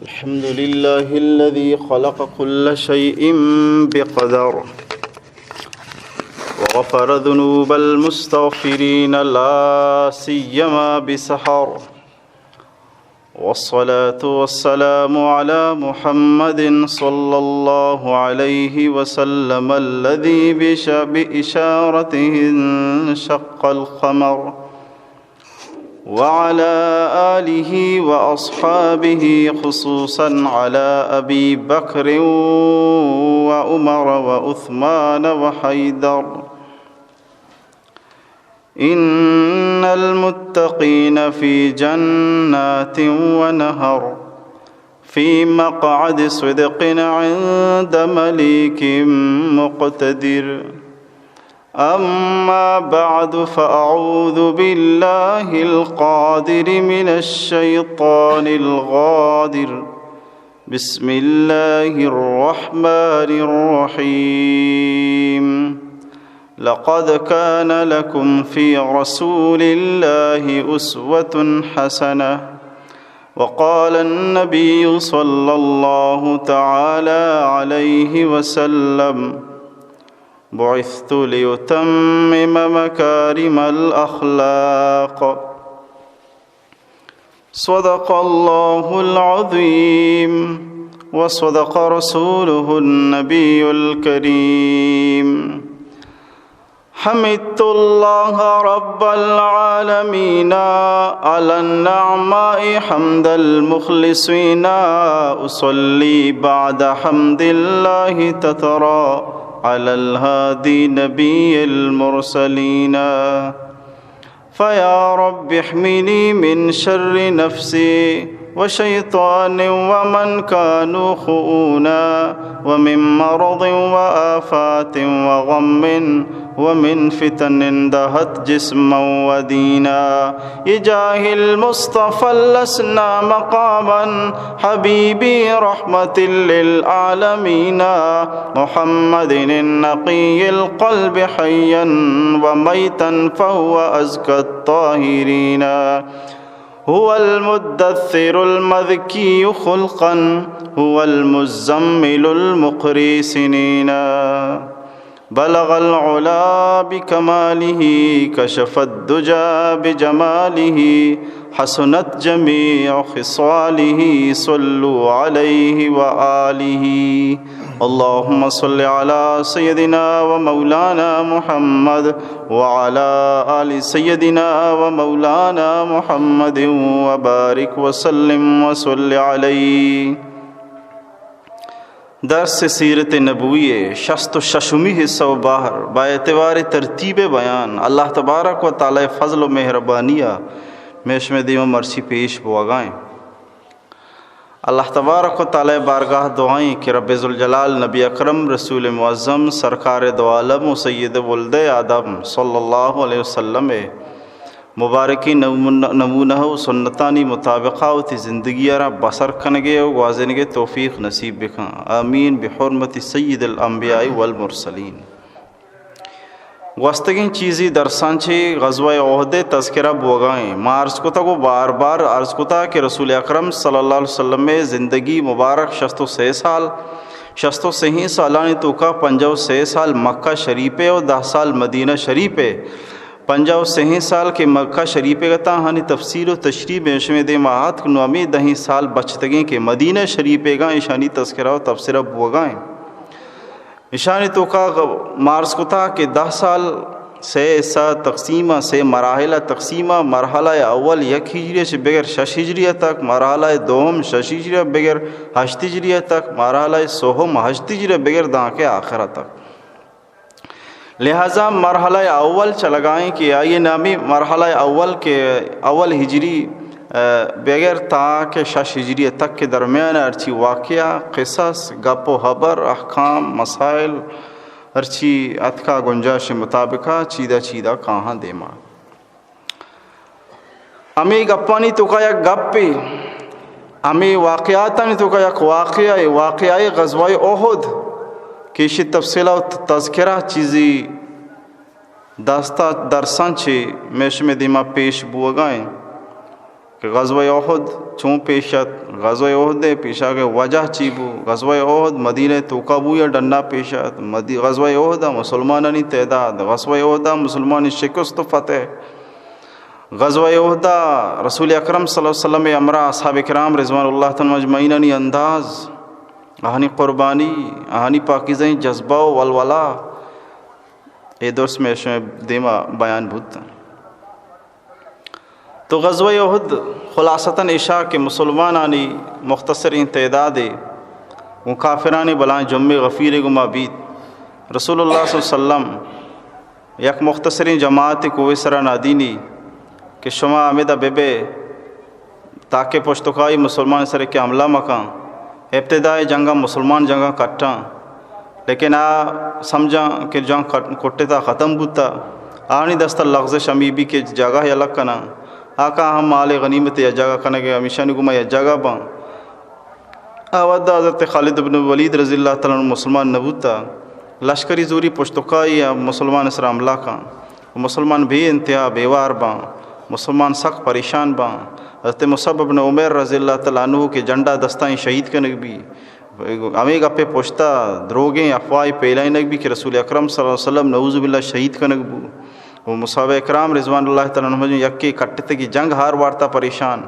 الحمد لله الذي خلق كل شيء بقدر، وغفر ذنوب المستغفرين لا سيما بسحر. والصلاة والسلام على محمد صلى الله عليه وسلم الذي بش-، بإشارته انشق القمر، وعلى آله وأصحابه، خصوصا على أبي بكر وعمر وعثمان وحيدر. إن المتقين في جنات ونهر، في مقعد صدق عند مليك مقتدر. أما بعد، فأعوذ بالله القادر من الشيطان الغادر. بسم الله الرحمن الرحيم. لقد كان لكم في رسول الله أسوة حسنة. وقال النبي صلى الله تعالى عليه وسلم: بعثت لأتمم مكارم الأخلاق. صدق الله العظيم وصدق رسوله النبي الكريم. حمدت الله رب العالمين على النعماء حمد المخلصين. أصلي بعد حمد الله تترى على الهادي نبي المرسلين. فيا رب احمني من شر نفسي وشيطان ومن كانوا خؤونا، ومن مرض وآفات وغم، ومن فتن دهت جسما ودينا. بجاه المصطفى لسنا مقاما حبيبي رحمة للعالمين، محمد النقي القلب حيا وميتا فهو أزكى الطاهرين. هو المدثر المذكي خلقا، هو المزمل المقري سنينا. بلغ العلا بكماله، كشف الدجى بجماله، حسنت جميع خصاله، صلوا عليه وآله. اللهم صل على سيدنا ومولانا محمد وعلى آل سيدنا ومولانا محمد وبارك وسلم وصل عليه. درس سیرت نبوی ءِ شست و ششمی حصہ و بہر با اعتبار ترتیب بیان اللہ تبارک و تعالی فضل و مہربانی ءَ مئے شمئے دیما مرچی پیش بوگا ایں۔ اللہ تبارک و تعالی بارگاہ دعائیں کہ رب ذوالجلال نبی اکرم رسول معظم سرکار دو عالم و سید ولد آدم صلی اللہ علیہ وسلم ءِ مبارکیں نمون-، نمونہ و سنتانی مطابقا وتی زندگی ءَ را بسر کنگے و گوازینگے توفیق نصیب بکن۔ آمین بحرمت سید الانبیاء والمرسلین۔ گوستگیں چیزی درساں چہ غزوہ احد ءِ تذکرہ بوگا ایں۔ ما عرض کتگ و بار بار عرض کتا کہ رسول اکرم صلی اللہ علیہ وسلم ءِ زندگی مبارک شست و سے سال، شست و سہیں سالانی توکا پنجاہ و سے سال مکہ شریف ءَ و دہ سال مدینہ شریف ءَ۔ پنجاہ و سہیں سال کہ مکہ شریف ءَ گتا، آہانی تفصیل و تشریح مئے شمئے دیما آتک، نوں ہمے دہیں سال بچتگیں کہ مدینہ شریف ءَ گا، ایشانی تذکرہ و تبصرہ بوگا ایں۔ ایشانی توکا ما عرض کتا کہ دہ سال سے حصہ تقسیم ءَ، سے مراحل ءَ تقسیم ءَ، مرحلہ اول یک ہجری ءَ چہ بگر شش ہجری ءَ تک، مرحلہ دوم شش ہجری ءَ بگر ہشت ہجری ءَ تک، مرحلہ سوم ہشت ہجری ءَ بگر دانکہ آخر ءَ تک۔ لہذا مرحلہ اول چلگائیں کہ آئی نامی مرحلہ اول کہ اول ہجری، ءَ، بگر تا کہ شش ہجری ءَ تک کے درمیان ہرچی واقعہ، قصص، گپ و حبر، احکام، مسائل، ہرچی اتکا گنجائش مطابقا چیدا چیدا کاہاں دیما۔ ہمے گپانی توکا یک گپے، ہمے واقعاتانی توکا یک واقعہ، واقعہ غزوہ احد کہ ایشی تفصیل و تذکرہ چیزی داستا درساں چہ مئے شمئے دیما پیش بوگا ایں۔ کہ غزوہ احد چون پیش ات، غزوہ احد ءِ پیشاگ ءِ وجہ چی بو، غزوہ احد مدینہ ءِ توکا بو یا ڈنا پیش ات، مدی-، غزوہ احد ءَ مسلمانانی تعداد، غزوہ احد ءَ مسلمانی شکست و فتح، غزوہ احد ءَ رسول اکرم صلی اللہ علیہ وسلم ءِ ہمراہ اصحاب کرام رضوان اللہ تعالی علیہم اجمعینانی انداز، آہانی قربانی، آہانی پاکیزہیں جذبہ و ولولہ، اے درست مئے شمئے دیما بیان بوت۔ تو غزوہ احد خلاصتاً ایشا کہ مسلمانانی مختصریں تعدادے گوں کافرانی بلائیں جمعے غفیرے گما بیت۔ رسول اللہ صلی اللہ علیہ وسلم یک مختصریں جماعتے کوہ سرا نادینی کہ شما ہمیدا بہ بئے تاکہ پشتکائی مسلمان سرا کہ حملہ مکن۔ ابتدائی جنگا مسلمان جنگا کٹاں، لیکن آ سمجھاں کہ جنگ کٹ-، کٹتا ختم بوتا۔ آہانی دستا لغزش ہمی بی کہ جاگہ یلہ کناں، آ کاہاں مال غنیمت یک جاگہ کنگ ءَ ہمیشانی گوما یک جاگہ باں۔ آ وھد ءَ حضرت خالد بن ولید رضی اللہ تعالی عنہ مسلمان نہ بوتا، لشکری زوری پشتکائی ءَ مسلمان سرا حملہ کاں، مسلمان بے انتہا بے وار باں، مسلمان سک پریشان باں۔ حضرت مصعب بن عمیر رضی اللہ تعالی عنہ کہ جنڈا دستائیں شہید کنگ بی، ہمے گپے پشتا دروگیں افواہے پھیلائینگ بی کہ رسول اکرم صلی اللہ علیہ وسلم نعوذ باللہ شہید کنگ بو۔ و صحابہ کرام رضوان اللہ تعالی عنہم یکے کٹتگی جنگ ہار وارتا پریشان،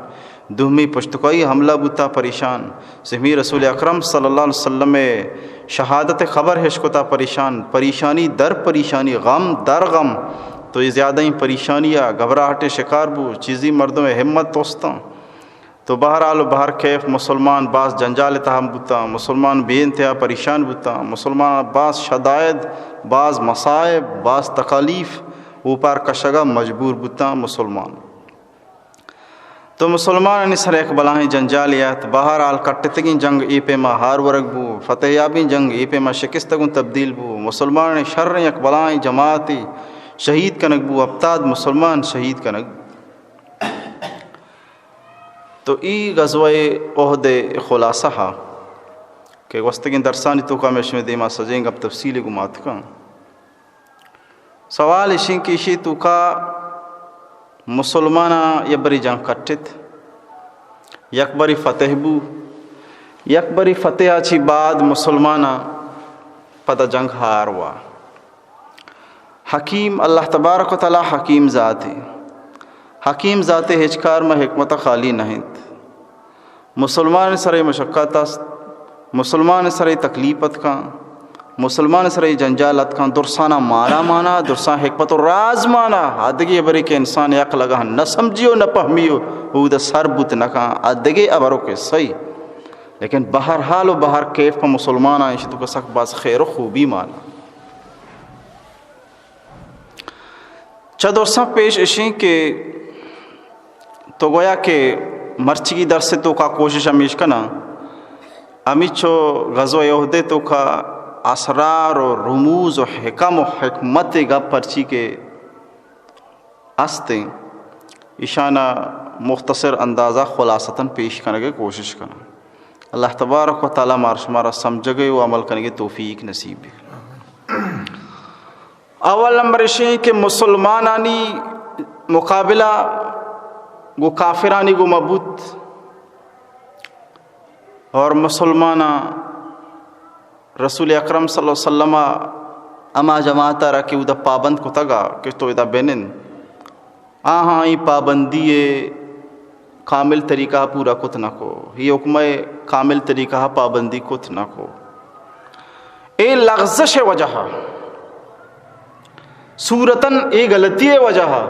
دومی پشتکائی حملہ بوتا پریشان، سیمی رسول اکرم صلی اللہ علیہ وسلم ءِ شہادت ءِ خبر ہشکتا پریشان، پریشانی در پریشانی، غم در غم، تو اے زیادہیں پریشانی ءَ گھبراہٹ ءِ شکار بو، چیزی مردم ءِ ہمت توستاں۔ تو بہرحال و بہر کیف مسلمان باز جنجال ءِ تہا بوتاں، مسلمان بے انتہا پریشان بوتاں، مسلمان باز شدائد، باز مصائب، باز تکالیف اوپار کشگا مجبور بوتاں مسلمان۔ تو مسلمانانی سر یک بلاہیں جنجالے ات، بہرحال کٹتگیں جنگ اے پیما ہار ورگ بو، فتح یابیں جنگ اے پیما شکست گوں تبدیل بو، مسلمانانی شریں یک بلاہیں جماعتے شہید کنگ بو، ہپتاد مسلمان شہید کنگ بو۔ تو ای غزوہ احد ءِ خلاصہ ہا کہ گوستگیں درسانی توکا مئے شمئے دیما سجیں گپ تفصیل گوں ماتکاں۔ سوال اشیں کہ اشی توکا مسلماناں یک بری جنگ کٹت، یک بری فتح بو، یک بری فتح ءَ چی بعد مسلماناں پدا جنگ ہار وا۔ حکیم، اللہ تبارک و تعالی حکیم ذاتے۔ حکیم ذاتے ہچ کار ما حکمت خالی نہ انت۔ مسلمان سرے مشقت است، مسلمان سرے تکلیف اتکاں، مسلمان سرے جنجال اتکاں، درسانا مانا مانا، درساں حکمت و راز مانا، آدگے برے کہ انسان عقل اگاں نہ سمجھی و نہ پہمی و اود سر بوت نہ کاں، آدگے ابرو کہ صحیح۔ لیکن بہرحال و بہر کیف پہ مسلماناں ایشی توکا سک باز خیر و خوبی مانا۔ چہ درساں پیش اشیں کہ تو گویا کہ مرچیگی درس توکا کوشش ہمیش کناں، ہمیچو غزوہ احد توکا اسرار و رموز و حکم و حکمت گپ پرچی کہ استیں، ایشانا مختصر اندازا خلاصتاً پیش کنگے کوشش کناں۔ اللہ تبارک و تعالی مار شمارا سمجھگے و عمل کنگے توفیق نصیب بی۔ اول نمبر اشیں کہ مسلمانانی مقابلہ گو کافرانی گو مبوت اور مسلماناں رسول اکرم صلی اللہ علیہ وسلم ہما جماعت را کہ اودا پابند کتگا کہ تو ادا بنند، آہاں ای پابندی کامل طریقہ پورا کت نہ کو، ای حکمہ کامل طریقہ پابندی کت نہ کو۔ اے لغزش وجہ، صورتاً اے غلطی وجہ،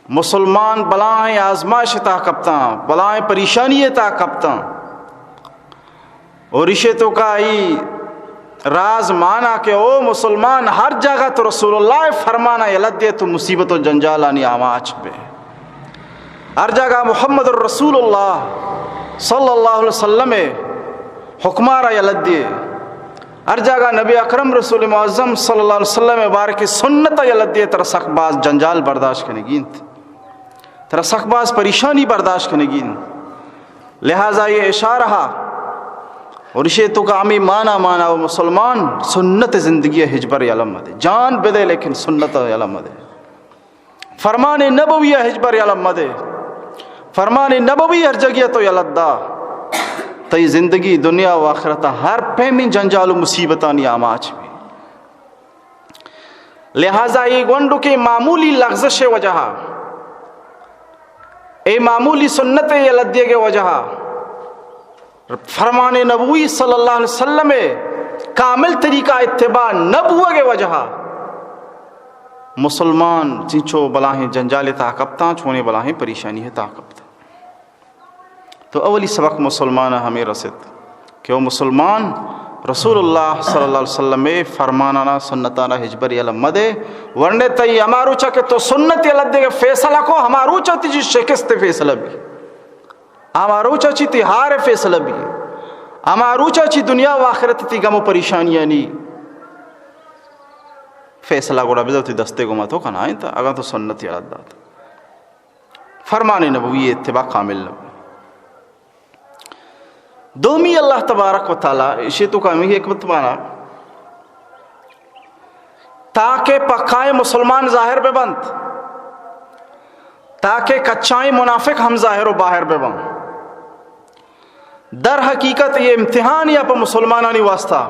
مسلمان بلاہیں آزمائش تا کپتاں، بلاہیں پریشانی تا کپتاں۔ اور ایشی توکا ای راز مانا کہ او مسلمان، ہر جاگہ تو رسول اللہ فرمانا یلہ دے تو مصیبت و جنجالانی آماچ بے۔ ہر جاگہ محمد رسول اللہ صلی اللہ علیہ وسلم حکمارا یلہ دے۔ ہر جاگہ نبی اکرم رسول معظم صلی اللہ علیہ وسلم بارک سنت یلہ دے، ترا سک باز جنجال برداشت کنگی انت، ترا سک باز پریشانی برداشت کنگی انت۔ لہذا یہ اشارہ اور اشی توکا ہمیں مانا مانا و مسلمان سنت زندگی ہچبر یلہ مدے، جان بدے لیکن سنت یلہ مدے۔ فرمان نبوی ءَ ہچبر یلہ مدے۔ فرمان نبوی ہر جگہ تو یلہ دا، تئی زندگی دنیا و آخرت ءَ ہر پیمیں جنجال و مصیبتانی آماچ بی۔ لہذا اے گونڈو کہ معمولی لغزش وجہ ءَ، اے معمولی سنت یلہ دیگ وجہ ءَ، فرمان نبوی صلی اللہ علیہ وسلم ءِ کامل طریقہ اتباع نہ بوگ ءِ وجہ ءَ مسلمان چنچو بلاہیں جنجال ءِ تہا کپتاں، چونیں بلاہیں پریشانی ءِ تہا کپتاں۔ تو اولی سبق مسلمان ءَ ہمے رست کہ او مسلمان، رسول اللہ صلی اللہ علیہ وسلم ءِ فرمانانا، سنتانا ہچبر یلہ مدے، ورنہ تئی ہما روچا کہ تو سنت یلہ دیگ ءِ فیصلہ کو، ہما روچا تئی شکست ءِ فیصلہ بی۔ ہما روچا چی تئی ہار ءِ فیصلہ بی، ہما روچا چی دنیا و آخرت ءِ تئی غم و پریشانیانی فیصلہ گڑا بزاں تئی دست ءِ گوما تو کنائینت، اگاں تو سنت یلہ دات۔ فرمان نبوی ءِ اتباع کامل نہ بو۔ دومی اللہ تبارک و تعالی اشی توکا ہمے حکمت بانا تاکہ پکائیں مسلمان ظاہر بہ بنت، تاکہ کچائیں منافق ہم ظاہر و باہر بہ بنت۔ در حقیقت اے امتحانے پہ مسلمانانی واسطہ،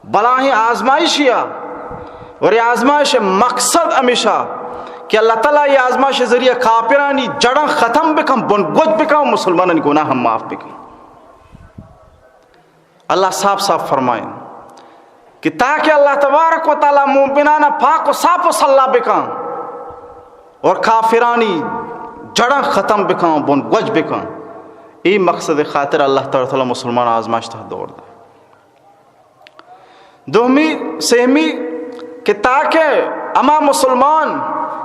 بلاہیں آزمائشے، اور اے آزمائش مقصد ہمیشہ کہ اللہ تعالی اے آزمائش ذریعہ کافرانی جڑاں ختم بکن، بن گوج بکن، مسلمانانی گناہ ہم معاف بکن۔ اللہ صاف صاف فرمائیں کہ تاکہ اللہ تبارک و تعالی مومنانا پاک و صاف و صلاح بکن اور کافرانی جڑاں ختم بکن، بن گوج بکن۔ اے مقصد خاطر اللہ تبارک و تعالی مسلمان آزمائش تہا دور دا۔ دومی، سہمی کہ تاکہ ہما مسلمان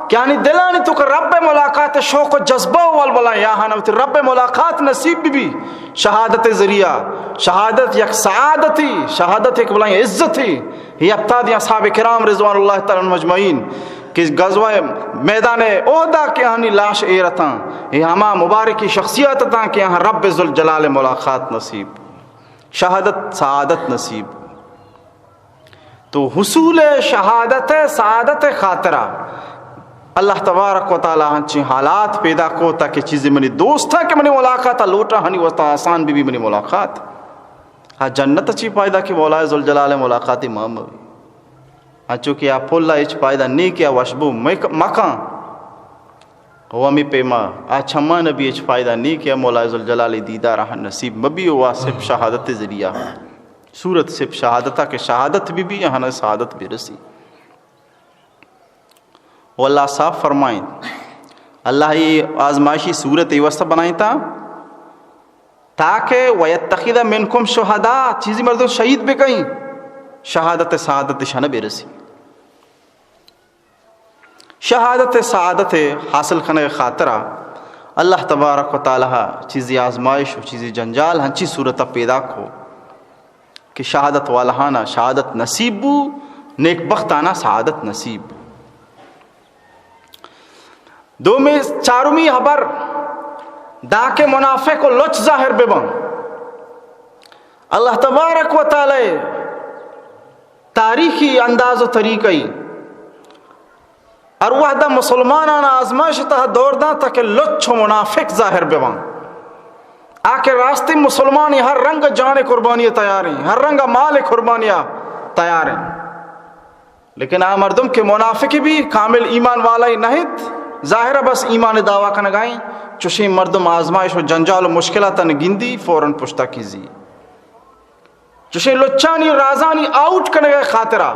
کہ آنی دلانی توکا رب ملاقات شوق و جذبہ و ولولہ یا ہن وتی رب ملاقات نصیب بی، شہادت ذریعہ، شہادت یک سعادتی، شہادت یک بلائیں عزتی۔ یہ ہفتادی اصحاب کرام رضوان اللہ تعالی عنہم اجمعین کہ غزوہ میدان احدا کہ آنی لاش ایر اتاں، یہ ہما مبارکی شخصیت اتاں کہ آہاں رب ذوالجلال ملاقات نصیب، شہادت سعادت نصیب۔ تو حصول شہادت سعادت خاطرہ اللہ تبارک و تعالی ہنچیں حالات پیدا کو تاکہ چیزی منی دوستاں کہ منی ملاقات لوٹا ہنی واسطہ آسان بی بی منی ملاقات۔ ہاں، جنت چی فائدہ کہ مولا ذوالجلال ملاقات ما مبی۔ ہاں، چونکہ آ پل ہچ فائدہ نی کہ آ وشبو مک-، مکان۔ و ہمے پیما آ چمان بی ہچ فائدہ نی کہ آ مولا ذوالجلال دیدار ہن نصیب مبی و آ صرف شہادت ذریعہ۔ صورت صرف شہادت کہ شہادت بی بی ہن سعادت برسی۔ و اللہ صاف فرمائیں، اللہ یہ آزمائشی صورت اے واسطہ بنائیں تا تاکہ ویتخذ منکم شہداء، چیزی مردم شہید بکئیں، شہادت سعادت شنہ برسی۔ شہادت سعادت حاصل کنگ خاطرہ اللہ تبارک و تعالی چیزی آزمائش و چیزی جنجال ہنچی صورت پیدا کو کہ شہادت والہانا شہادت نصیب بو، نیک بختانا سعادت نصیب بو۔ دومی، چارمی حبر، داکہ منافق و لچ ظاہر ببن۔ اللہ تبارک و تعالی تاریخی انداز و طریقہ ای ہر وہدہ مسلمانان آزمائش تہا دور داں تاکہ لچ و منافق ظاہر ببن۔ آ کہ راستی مسلمانی ہر رنگ جان قربانی تیاریں، ہر رنگ مال قربانی تیاریں۔ لیکن آ مردم کہ منافق بی، کامل ایمان والا ہی نہ انت، ظاہر بس ایمان دعویٰ کنگائیں، چوشیں مردم آزمائش و جنجال و مشکلاتاں گندی فوراً پشتا کیزی۔ چوشیں لچانی رازانی آؤٹ کنگ خاطرہ،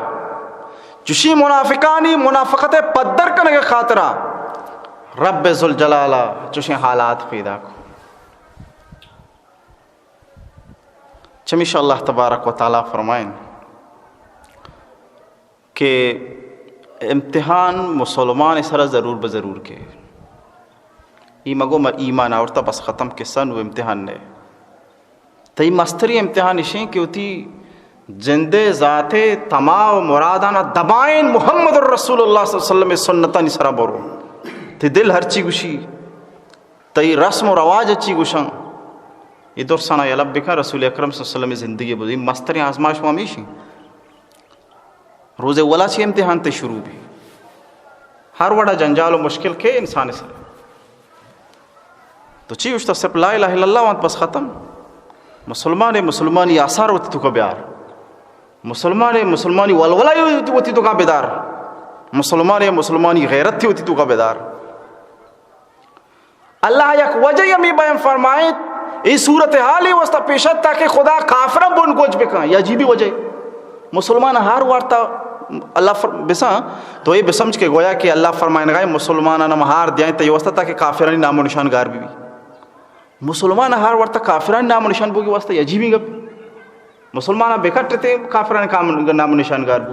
چوشیں منافقانی منافقت پدر کنگ خاطرہ رب ذوالجلال چوشیں حالات پیدا کو۔ چمیشا اللہ تبارک و تعالی فرمائیں کہ امتحان مسلمان سرا ضرور بہ ضرور کے۔ ای مگو ما ایمان آورتا بس ختم، قصہ نو امتحان نے۔ تئی مستری امتحان اشیں کہ وتی جندے ذاتے تما و مرادانا دبائیں محمد رسول اللہ صلی اللہ علیہ وسلم سنتانی سرا برو۔ تئی دل ہرچی گوشی، تئی رسم و رواج ہرچی گوشاں، یہ درسانا یلہ بکن، رسول اکرم صلی اللہ علیہ وسلم زندگی بزی۔ مستریں آزمائش و ہمیشی۔ روز اولا چی امتحان تے شروع بی؟ ہر وڑا جنجال و مشکل کے انسان سر۔ تو چی اشتا؟ صرف لا الہ الا اللہ وانت، بس ختم۔ مسلمان مسلمانی آثار وتی توکا بیار۔ مسلمان مسلمانی ولولہ وتی توکا بدار۔ مسلمان مسلمانی غیرت وتی توکا بدار۔ اللہ یک وجہ ہمیں بیان فرمائیت، اے صورتحال واسطہ پیش ات تاکہ خدا کافراں بن گوج بکن۔ یا عجیبی وجہ، مسلمان ہر وارتا اللہ فر-، بساں، تو اے بسمجھ کہ گویا کہ اللہ فرمائنگا ہے، مسلماناں ہم ہار دیائیں تئی واسطہ تاکہ کافرانی نام و نشان گار بی بی۔ مسلمان ہر وارتا کافرانی نام و نشان بوگی واسطہ، یہ عجیبی گپ۔ مسلماناں بکٹتے، کافرانی کام نام و نشان گار بو۔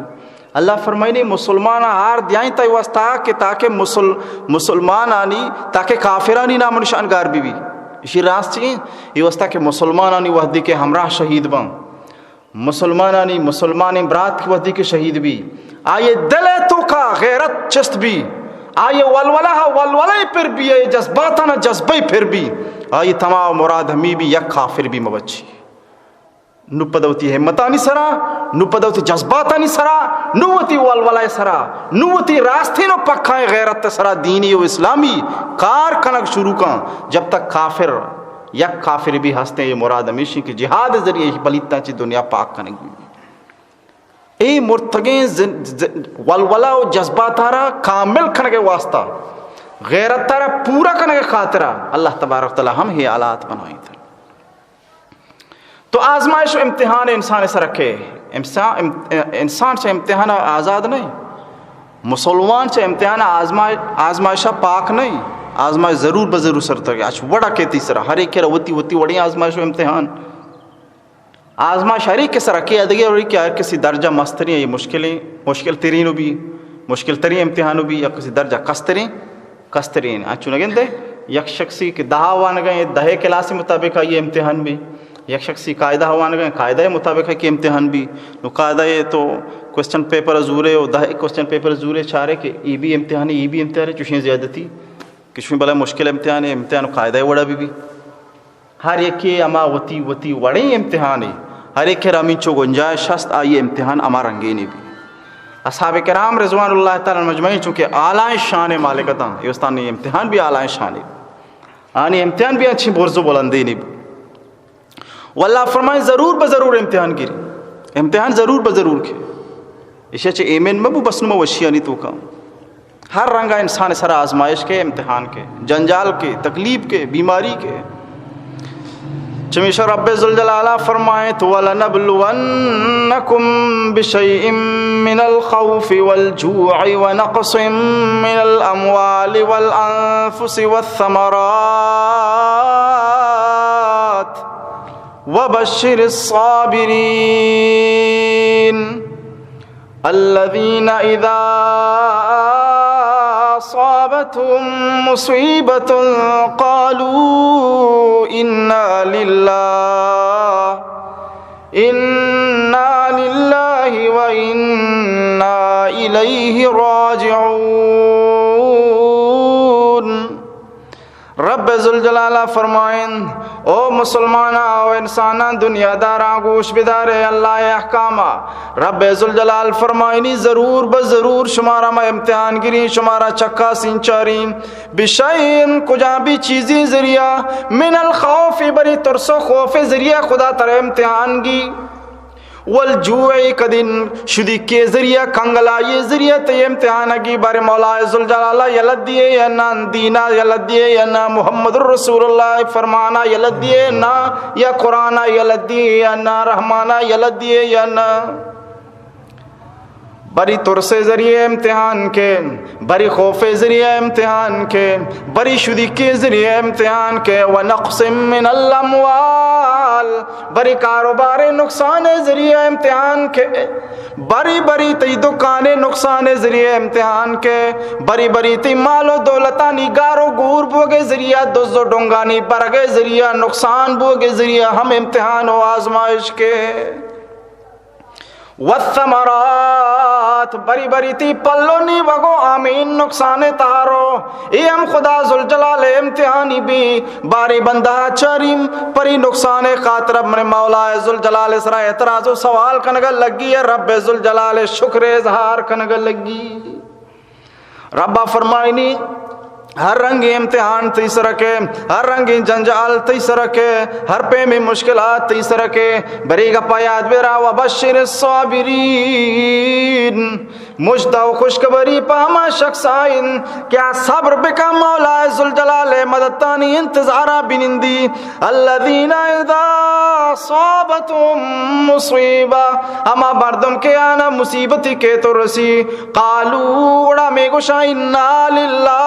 اللہ فرمائنی، مسلماناں ہار دیائیں تئی واسطہ کہ تاکہ مسل-، مسلمانانی، تاکہ کافرانی نام و نشان گار بی بی۔ اشی راست چی؟ یہ واسطہ کہ مسلمانانی وحدی کے ہمراہ شہید بن۔ مسلمانانی، مسلمانیں برات کی وحدی کے شہید بی، آئی دل توکا غیرت چست بی، آئی ولولہ ولولہ پر بی، آئی جذباتانا جذبہ پر بی، آئی تمام مراد ہمی بی یک کافر بی مبچی۔ نو پد وتی ہمتانی سرا، نو پد وتی جذباتانی سرا، نو وتی ولولہ سرا، نو وتی راستین و پکائیں غیرت سرا دینی و اسلامی کار کنگ شروع کن۔ جب تک کافر، یک کافر بھی ہستیں، یہ مراد ہمیشی کہ جہاد ذریعے ایش پلیتاں چی دنیا پاک کنگ بھی۔ اے مرتگیں زن-، ز-، ولولہ و جذباتارا کامل کنگ واسطہ، غیرتارا پورا کنگ خاطرہ اللہ تبارک و تعالی ہم ہی حالات بنائیں۔ تو آزمائش و امتحان انسان سر رکھے۔ انسان، انسان چہ امتحان آزاد نہیں۔ مسلمان چہ امتحان آزمائش، آزمائشہ پاک نہیں۔ آزمائش ضرور بہ ضرور سر ترگے۔ اچ وڑا کے تیسرا ہر ایک کرا وتی وتی وڑیں آزمائش و امتحان۔ آزمائش ہر ایک سر رکھے، ادگے اور کہ ہر کسی درجہ مستری ہے، یہ مشکلیں، مشکل ترین بھی، مشکل ترین امتحان بھی، یا کسی درجہ کسترین۔ کسترین، انچو نہ گندے، یک شخصی کہ دہ وانگا ہے، دہ کلاس مطابق آئی امتحان بھی، یک شخصی قاعدہ وانگا ہے، قاعدہ مطابق ہے کہ امتحان بھی۔ نو قاعدہ ہے تو کوسچن پیپر زورے و دہ کوسچن پیپر زورے چارے کہ ای بھی امتحان ہے، ای بھی امتحان ہے، چوشیں زیادتی کہ چوشیں بلے مشکل امتحان ہے، امتحان قاعدہ وڑا بھی بھی۔ ہر یکے ہما وتی وتی وڑیں امتحانے، ہر یکے را ہمینچو گنجائش ہست، آئی امتحان ہما رنگینے بی۔ اصحاب کرام رضوان اللہ تعالی علیہم اجمعین چونکہ اعلیٰ شان مالکتاں، اے استانی امتحان بھی اعلیٰ شانے، آنی امتحان بھی انچیں برز و بلندینے بی۔ واللہ فرمائیں، ضرور بہ ضرور امتحان گیری، امتحان ضرور بہ ضرور کے۔ ایشی چہ ایمن مبو، بس نما وشیانی توکا۔ ہر رنگا انسان سرا آزمائش کے، امتحان کے، جنجال کے، تکلیف کے، بیماری کے۔ چمیشا رب ذوالجلال فرمائے تو، وَلَنَبْلُوَنَّكُمْ بِشَيْءٍ مِّنَ الْخَوْفِ وَالْجُوعِ وَنَقْصٍ مِّنَ الْأَمْوَالِ وَالْأَنفُسِ وَالثَّمَرَاتِ وَبَشِّرِ الصَّابِرِينَ الذين إذا أصابتهم مصيبة قالوا إنا لله، إنا لله وإنا إليه راجعون۔ رب ذوالجلال فرمائن، او مسلماناں، او انساناں، دنیا داراں، گوش بدارے اللہ احکاما۔ رب ذوالجلال فرمائنی، ضرور بہ ضرور شمارا ما امتحان گریں، شمارا چکاسیں چاریں، بشیء، کجا بھی چیزیں ذریعہ، من الخوف، بری ترس و خوف ذریعہ خدا ترا امتحان گی۔ والجوع، کدی شدیکی ذریعہ، کنگلائی ذریعہ تئی امتحان گی۔ بر مولا ذوالجلال یلہ دیے یا نہ، دینا یلہ دیے یا نہ، محمد رسول اللہ فرمانا یلہ دیے یا نہ، یا قرآن یلہ دیے یا نہ، رحمانا یلہ دیے یا نہ۔ بری ترس ذریعہ امتحان کے، بری خوف ذریعہ امتحان کے، بری شدیکی ذریعہ امتحان کے، ونقص من الاموال، بری کاروبار نقصان ذریعہ امتحان کے، بری بری تئی دکان نقصان ذریعہ امتحان کے، بری بری تئی مال و دولتانی گار و گور بوگے ذریعہ، دز و ڈنگانی برگے ذریعہ، نقصان بوگے ذریعہ ہم امتحان و آزمائش کے۔ والثمرات، بری بری تئی پلو نیوگو آمین نقصان تہارو، اے ہم خدا ذوالجلال امتحانی بی۔ باری بندہ چریم پری نقصان خاطر من مولا ذوالجلال سرا اعتراض و سوال کنگا لگی، رب ذوالجلال شکر اظہار کنگا لگی۔ ربا فرمائنی، ہر رنگیں امتحان تئی سرا کئے، ہر رنگیں جنجال تئی سرا کئے، ہر پیمیں مشکلات تئی سرا کئے، برے گپا یاد بر آ، وبشر الصابرین، مژدہ و خوشخبری پہ ہما شخص آئین کہ آ صبر بکن، مولا ذوالجلال مددانی انتظارا بنندی۔ الذین اذا اصابتهم مصیبہ، ہما مردم کہ آنا مصیبتی کئیت و رسی، قالوا، گڑا ہمے گوشاں، انا للہ،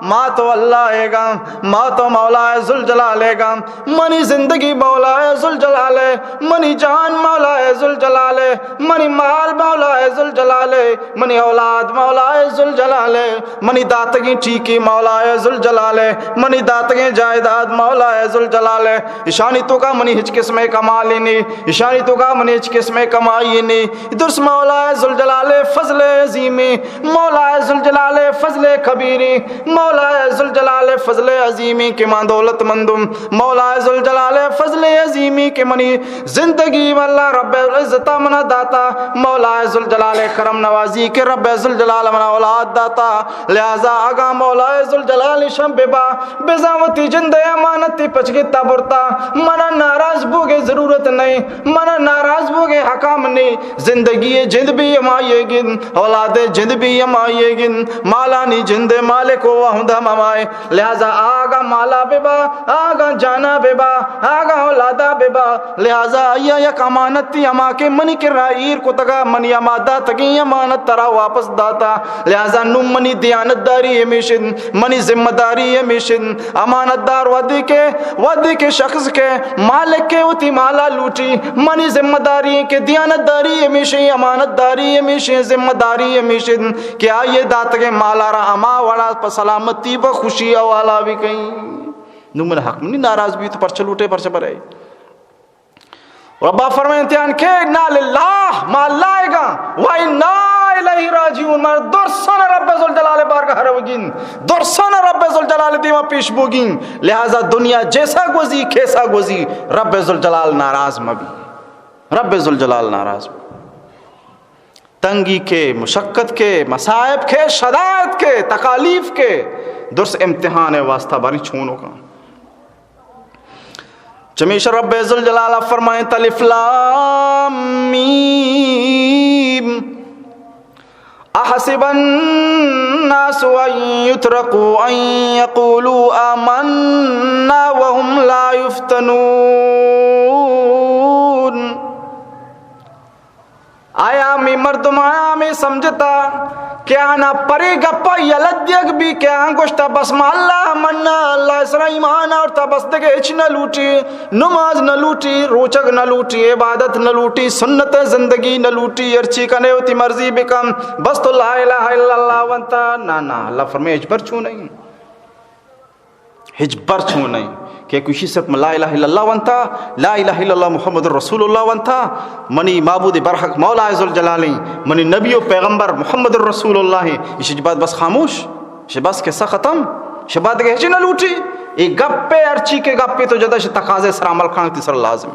ما تو اللہ ئیگاں، ما تو مولا ذوالجلال ئیگاں، منی زندگی مولا ذوالجلال ئے، منی جان مولا ذوالجلال ئے، منی مال مولا ذوالجلال ئے، منی اولاد مولا ذوالجلال ئے، منی داتگیں ٹیکی مولا ذوالجلال ئے، منی داتگیں جائیداد مولا ذوالجلال ئے۔ اشانی توکا منی ہچ قسمے کمالے نی، اشانی توکا منی ہچ قسمے کمائی نی۔ درست مولا ذوالجلال فضل عظیمی، مولا ذوالجلال فضل کبیری، مولا ذوالجلال فضل عظیمی کہ ما دولت مندم، مولا ذوالجلال فضل عظیمی کہ منی زندگی اللہ رب العزت منا داتا، مولا ذوالجلال کرم نوازی کہ رب ذوالجلال منا اولاد داتا۔ لہذا اگاں مولا ذوالجلال شم ببا، بزاں وتی جند امانتی پچ گتا برتا، منا ناراض بوگے ضرورت نہیں، منا ناراض بوگے حکام نہیں۔ زندگی جند بھی ہمائی گن، اولاد جند بھی ہمائی گن، مالانی جند مالک و ہمدا ہمائے۔ لہذا آگا مالا ببا، آگا جانا ببا، آگا اولادا ببا، لہذا آیا یک امانتی ہما کہ منی کرا ایر کتگا، منی ہما داتگیں امانت ترا واپس داتا۔ لہذا نوں منی دیانتداری ہمیش انت، منی ذمہ داری ہمیش انت۔ امانتدار وھدے کہ، وھدے کہ شخص کہ مالک کہ وتی مالا لوٹی، منی ذمہ داری کہ دیانتداری ہمیش انت، امانتداری ہمیش انت، ذمہ داری ہمیش انت کہ آئی داتگیں مالا را ہما وڑا پہ سلامتی پہ خوشی حوالہ بکئیں۔ نوں من حق منی ناراض بیت، پرچہ لوٹے، پرچہ برے۔ ربا فرمائنت آن کہ انا للہ، ما اللہ ئیگاں، و انا الیہ راجعون، ما درسان رب ذوالجلال بارگاہ روگین، درسان رب ذوالجلال دیما پیش بوگین۔ لہذا دنیا جیسا گوزی، کیسا گوزی، رب ذوالجلال ناراض مبی، رب ذوالجلال ناراض مبی۔ تنگی کے، مشقت کے، مصائب کے، شدائد کے، تکالیف کے، درس امتحان واسطہ باریں چونو کن۔ چمیشا رب ذوالجلال فرمائنت، الف لام میم، احسب الناس ان یترکوا ان یقولوا آمنا وهم لا یفتنون۔ آیا ہمے مردم، آیا ہمے سمجھتا کہ آنا پرے گپا یلہ دیگ بی کہ آن گوشتا، بس ما اللہ منا، اللہ سرا ایمان آورتا، بس دگہ ہچ نہ لوٹی، نماز نہ لوٹی، روچگ نہ لوٹی، عبادت نہ لوٹی، سنت زندگی نہ لوٹی، ہرچی کنے وتی مرضی بکن، بس تو لا الہ الا اللہ ونتا۔ نا، نا، اللہ فرمائے، ہچبر چو نہیں۔ ہچبر چون نہ انت کہ کوشی صرف من لا الہ الا اللہ ونتا، لا الہ الا اللہ محمد رسول اللہ ونتا، منی معبود برحق مولا ذوالجلال انت، منی نبی و پیغمبر محمد رسول اللہ انت۔ ایشی بعد بس خاموش، ایشی بس قصہ ختم، ایشی بعد دگہ ہچ نہ لوٹی۔ اے گپے، ہرچی کہ گپے تو جدا، ایشی تقاضے سر عمل کنگ تئی سر لازم۔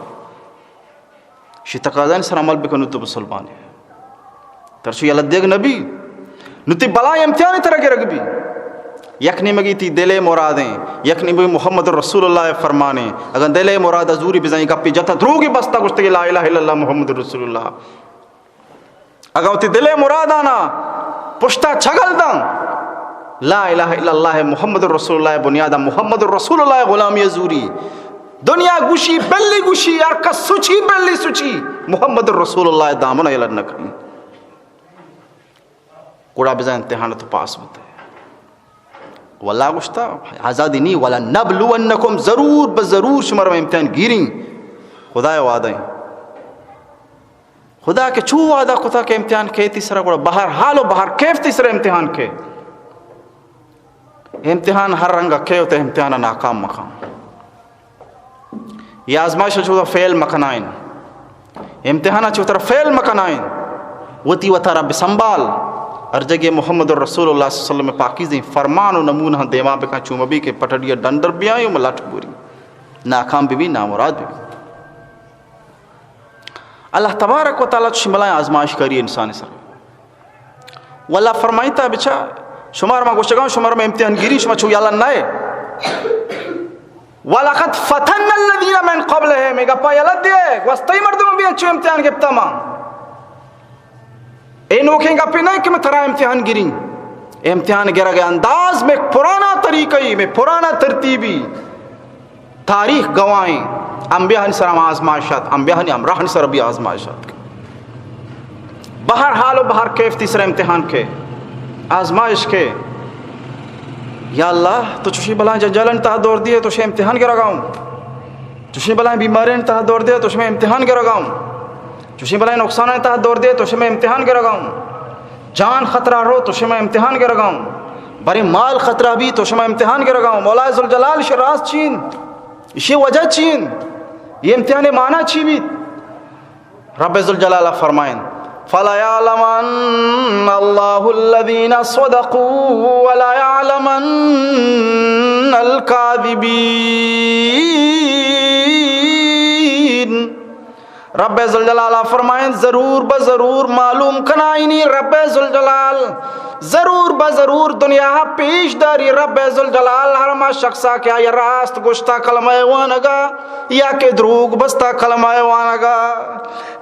شی تقاضانی سر عمل بکن، نو تو مسلمان ئے۔ ترا چو یلہ دیگ نبی، نو تئی بلائیں امتحانے ترا گرگ بی۔ یک نیمگی تئی دل ءِ مرادیں، یک نیمگی محمد رسول اللہ ءِ فرمانیں۔ اگاں دل ءِ مراد ءَ زوری بزاں اے گپے جتا، دروگے بستا، گوشتگے لا الہ الا اللہ محمد رسول اللہ۔ اگاں وتی دل ءِ مرادانا پشتا چگل داں، لا الہ الا اللہ محمد رسول اللہ بنیادا، محمد رسول اللہ غلامی زوری، دنیا گوشی، بلی گوشی، ہر کس سوچی، بلی سوچی، محمد رسول اللہ دامن یلہ نہ کن۔ گڑا بزاں امتحان تو پاس بوتے۔ واللہ گوشتا، آزادی نی، ولنبلونکم، ضرور بہ ضرور شمارا امتحان گیریں۔ خدائے وعدہ ایں۔ خدا کہ چو وعدہ کتا کہ امتحان کئے تئی سرا، گڑا بہر حال و بہر کیف تئی سرا امتحان کئے۔ امتحان ہر رنگ کئے و تئی امتحان ناکام مکن۔ اے آزمائش چو فیل مکنائن۔ امتحان چو ترا فیل مکنائن۔ وتی وتارا بسنبال۔ ہر جگہ محمد رسول اللہ صلی اللہ علیہ وسلم پاکیزیں فرمان و نمونہ دیما بکن، چو مبی کہ پٹڑی ڈنڈر بیائیں و لٹ بوری۔ ناکام ببی، نامراد ببی۔ اللہ تبارک و تعالی چشیں بلائیں آزمائش کاری انسان سر۔ واللہ فرمائیتا، بچا، شمار ما گوشگاں، شمار ما امتحان گیری، شما چو یلا نئے۔ ولقد فتن الذین من قبلهم، اے گپا یلہ دے، گوستئی مردم بی انچو امتحان گپتا ما۔ اے نوکیں گپے نہ کہ میں ترا امتحان گریں۔ امتحان گرگ انداز میں پرانا طریقہ ہی، میں پرانا ترتیبی۔ تاریخ گواہیں، انبیاءانی سرا ہم آزمائش ات، انبیاءانی ہمراہانی سرا بھی آزمائش ات۔ بہر حال و بہر کیف تئی سرا امتحان کے، آزمائش کے۔ یا اللہ، تو چوشیں بلائیں جنجالانی تہا دور دیئے، تو شے امتحان گرگا اوں۔ چوشیں بلائیں بیماریانی تہا دور دیئے، تو شے امتحان گرگا اوں۔ چوشیں بلائیں نقصانانی تہا دور دیئے، تو شے امتحان گرگا اوں۔ جان خطرہ رو، تو شے امتحان گرگا اوں۔ برے مال خطرہ بی، تو شے امتحان گرگا اوں۔ مولا ذوالجلال، شے راز چین؟ ایشی وجہ چین؟ یہ امتحان معنی چی بیت؟ رب ذوالجلال فرمائن، فَلَيَعْلَمَنَّ اللَّهُ الَّذِينَ صَدَقُوا وَلَيَعْلَمَنَّ الْكَاذِبِينَ۔ رب ذوالجلال فرمائن، ضرور بہ ضرور معلوم کنائینی رب ذوالجلال، ضرور بہ ضرور دنیا پیش داری رب ذوالجلال ہر ہما شخصا کہ آئی راست گوشتا کلمہ وانگا یا کہ دروگ بستا کلمہ وانگا۔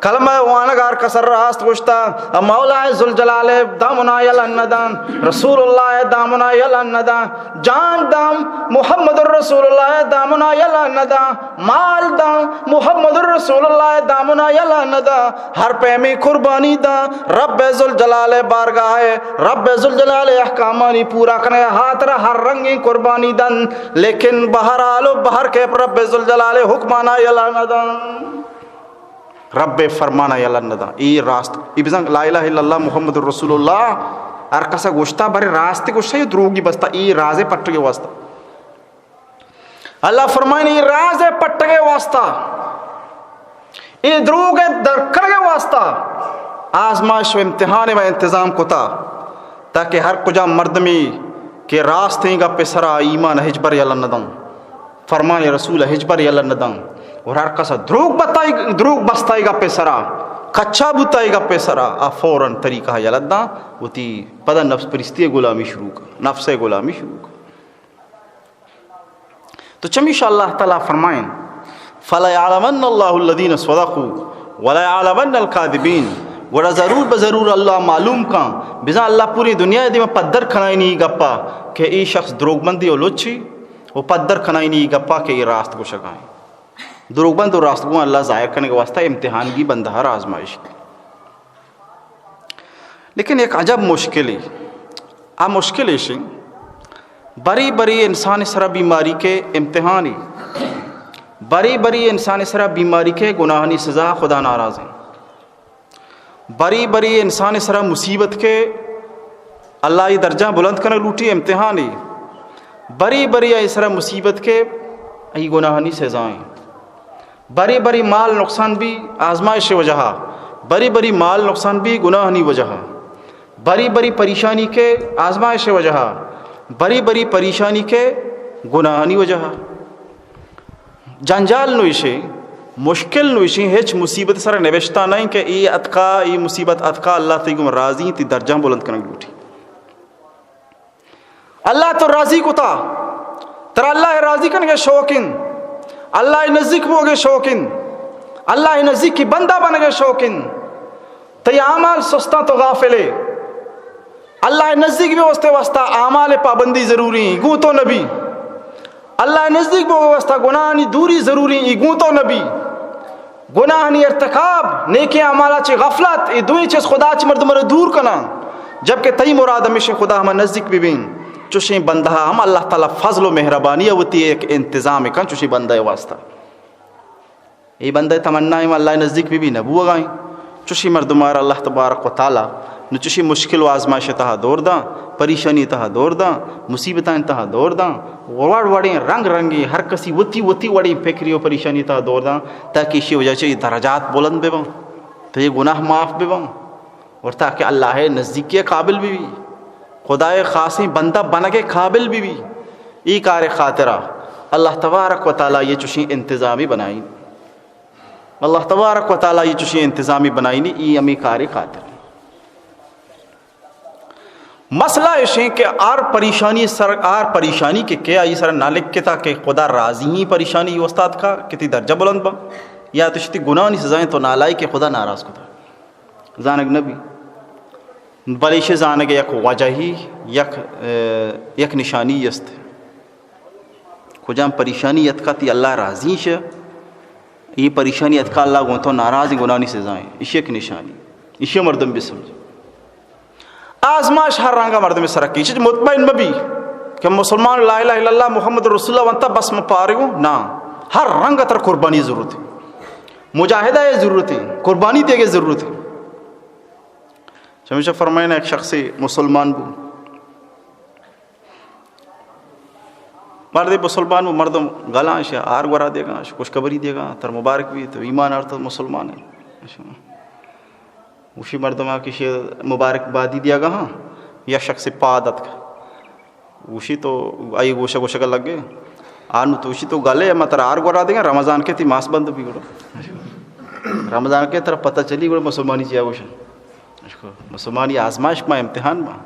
کلمہ وانگا ہر کس راست گوشتا، مولا ذوالجلال دامنا یلہ ندان، رسول اللہ دامنا یلہ ندان، جان دام محمد رسول اللہ دامنا یلہ ندان، مال دام محمد رسول اللہ دامنا یلہ ندان، ہر پیمیں قربانی دان رب ذوالجلال بارگاہ، رب ذوالجلال احکامانی پورا کنگ ہاترا ہر رنگیں قربانی دن، لیکن بہر حال و بہر کیف رب ذوالجلال حکمانا یلہ ندان۔ رب فرمانا یلہ ندان۔ اے راست، اے بزاں لا الہ الا اللہ محمد رسول اللہ ہر کسا گوشتا، برے راست گوشتا یا دروگی بستا، اے راز پٹگے واسطہ۔ اللہ فرمائن، اے راز پٹگے واسطہ، اے دروگ درکنگے واسطہ آزمائش و امتحان و انتظام کتا، تاکہ ہر کجا مردمی کہ راستیں گپ سرا ایمان ہچبر یلہ ندان۔ فرمان رسول ہچبر یلہ ندان۔ اور ہر کسا دروگ بتائی، دروگ بستائی گپے سرا، کچا بوتائی گپے سرا، آ فوراً طریقہ یلہ دان، وتی پدا نفس پرستی غلامی شروع کن، نفس غلامی شروع کن۔ تو چمیشا اللہ تعالیٰ فرمائن، فَلَيَعْلَمَنَّ اللَّهُ الَّذِينَ صَدَقُوا وَلَيَعْلَمَنَّ الْكَاذِبِينَ۔ گڑا ضرور بہ ضرور اللہ معلوم کن، بزاں اللہ پوری دنیا دیما پدر کنائینی گپا کہ اے شخص دروگ بندی و لچی، و پدر کنائینی گپا کہ اے راست گوشگائیں۔ دروگبند و راستگواں اللہ ظاہر کنگ واسطہ امتحان گی بندہ را آزمائش۔ لیکن یک عجب مشکلے، آ مشکل ایشیں، بری بری انسان سرا بیماری کے امتحانی، بری بری انسان سرا بیماری کے گناہانی سزا خدا ناراض ہیں۔ بری بری انسان سرا مصیبت کے اللہ ای درجہ بلند کنگ لوٹی امتحانی۔ بری بری آئی سرا مصیبت کے ای گناہانی سزائیں۔ بری بری مال نقصان بی آزمائش وجہا۔ بری بری مال نقصان بی گناہانی وجہا۔ بری بری پریشانی کے آزمائش وجہا۔ بری بری پریشانی کے گناہانی وجہا۔ جنجال نو ایشیں، مشکل نو ایشیں، ہچ مصیبت سر نوشتہ نہ ایں کہ اے اتکا، اے مصیبت اتکا، اللہ تئی گوں راضی، تئی درجاں بلند کنگ لوٹی۔ اللہ تو راضی کتا، ترا اللہ راضی کنگے شوقین، اللہ نزدیک بوگے شوقین، اللہ نزدیکی بندہ بنگے شوقین۔ تئی اعمال سستاں، تو غافلے۔ اللہ نزدیک بے واسطے واسطہ اعمال پابندی ضروری ہیں، گوں تو نبی۔ اللہ نزدیک بے واسطہ گناہانی دوری ضروری ہیں، گوں تو نبی۔ گناہانی ارتکاب، نیکیں اعمالا چہ غفلت، اے دوئیں چیز خدا چہ مردم را دور کناں۔ جبکہ تئی مراد ہمیشیں خدا ہما نزدیک ببین۔ چوشیں بندہ ہم اللہ تعالی فضل و مہربانی وتی ایک انتظام کن چوشیں بندہ واسطہ۔ اے بندہ تمنا ایں اللہ نزدیک بہ بی، نہ بوگا ایں۔ چوشی مردمارا اللہ تبارک و تعالی نو چوشی مشکل و آزمائش تہا دور داں، پریشانی تہا دور داں، مصیبتاں تہا دور داں، وڑ وڑیں رنگ رنگیں ہر کسی وتی وتی وڑیں فکری و پریشانی تہا دور داں، تاکہ اشی وجہ چہ درجات بلند بہ باں، تئی گناہ معاف بہ باں، اور تاکہ اللہ نزدیکی قابل بہ بی، خدائے خاصیں بندہ بنگے قابل بہ بی۔ ای کار خاطرہ اللہ تبارک و تعالی یہ چوشیں انتظامی بنائی۔ اللہ تبارک و تعالی یہ چوشیں انتظامی بنائینی، ای ہمیں کاری خاطر۔ مسئلہ اش انت کہ ہر پریشانی سر، ہر پریشانی کہ کہ آئی سر نہ لکھتا کہ خدا راضی ہیں پریشانی ای استاد کا کہ تی درجہ بلند با، یا تو شتی گناہانی سزائیں تو نالائک کہ خدا ناراض کتا۔ زانگ نبی۔ بلے ایشی زانگ یک وجہی، یک، اه، یک نشانی است۔ کجام پریشانی اتکا تی اللہ راضی شہ، یہ پریشانی اتکا اللہ گوں تو ناراض، گناہانی سزائیں۔ ایشی یک نشانی۔ ایشی مردم بسمجھ۔ آزمائش ہر رنگا مردم سرا کیچ، مطمئن مبی کہ مسلمان لا الہ الا اللہ محمد رسول اللہ وانتا بس من پارگوں۔ نا، ہر رنگ تر قربانی ضرورت ہے، مجاہدہ ہے ضرورت ہے، قربانی دیگے ضرورت ہے۔ چمیشہ فرمائنا، ایک شخص مسلمان بو، مردے مسلمان بو، مردم گلاں اش، آر گورا دیگا اش، خوشخبری دیگا، تر مبارک بی، تو ایمان آرت مسلمان ہے۔ گوشی مردم آ کہ شی مبارک بادی دیگا ہاں، یا شخص پاد اتک۔ گوشی تو آئی گوشہ گوشگ لگے، آنو تو گوشی تو گلے، ما ترا آر گورا دیگا، رمضان کے تی ماس بند بی گڑا۔ رمضان کے ترا پتہ چلی گڑا مسلمانی چیا گوشن۔ مسلمانی آزمائش ما امتحان ما۔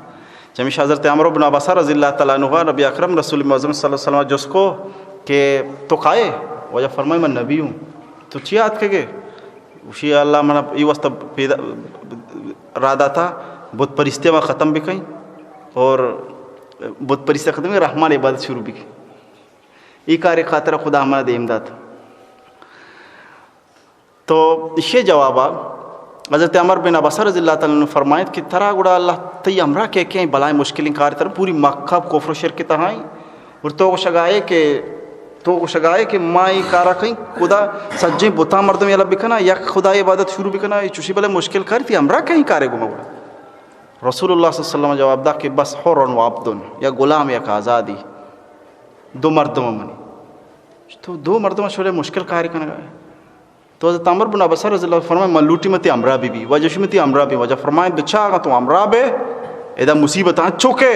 چمیش حضرت عمرو بن عبسہ رضی اللہ تعالی عنہ نبی اکرم رسول معظم صلی اللہ علیہ وسلم جس کو کہ تو کائے؟ وجہ فرمائے من نبی ہوں۔ تو چی آتکگے؟ گوشی اللہ منا ای واسطہ پیدا را داتا بت پرستی ما ختم بکیں اور بت پرستی ختم بکیں، رحمان عبادت شروع بکیں۔ ای کار خاطر خدا منا دیم دات۔ تو ایشی جوابا حضرت عمر بن عبسہ رضی اللہ تعالی عنہ فرمائیت کہ ترا گڑا اللہ تئی ہمراہ کے کے بلائیں مشکلیں کار تر پوری مکہ کفر و شرک تہائیں اور تو گوشگائے کہ تو گوشگائے کہ ما ای کارا کہیں خدا سجیں بتاں مردم یلا بکنا، یک خدا عبادت شروع بکنا، ای چوشی بلے مشکل کاری تی ہمراہ کہیں کارے گما گڑا۔ رسول اللہ صلی اللہ علیہ وسلم جواب دا کہ بس حر و عبد، یا غلام یک آزادی، دو مردم منی۔ تو دو مردم شولے مشکل کاری کنگائے۔ تو حضرت عمر بن عبسہ رضی اللہ فرمائے من لوٹی متی ہمراہ بی بی، وجہ شی متی ہمراہ بی، وجہ فرمائے بچا اگاں تو ہمراہ بے، ادا مصیبت انچو کے،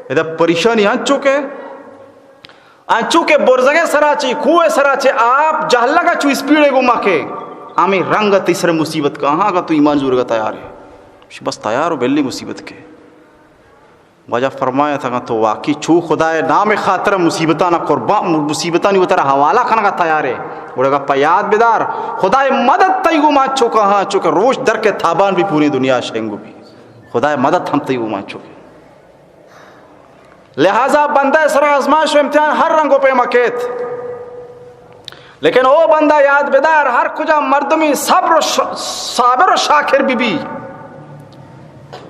ادا پریشانی انچو کے، انچو کے برزگے سرا چی، کوہ سرا چی آپ جہلگا چو اسپیڑے گو ما کے، ہمیں رنگ تی سر مصیبت کا، ہاں اگاں تو ایمان زورگا تیار ہے۔ بس تیار ہو بلی مصیبت کے۔ واجہ فرمائیت اگاں تو واقعی چو خدائے نام خاطر مصیبتانا قربان، مصیبتانی وترا حوالہ کنگا تیارے، گڑا گپا یاد بدار، خدائے مدد تئی گوما چوکا ہاں، چوکہ روش در کے تابان بھی پوری دنیا شنگو بھی، خدائے مدد ہم تئی گوما چوکے۔ لہذا بندہ سر آزمائش و امتحان ہر رنگ و پیما کیت۔ لیکن او بندہ یاد بدار، ہر کجا مردمی صبر و ش-، صابر و شاکر بی بی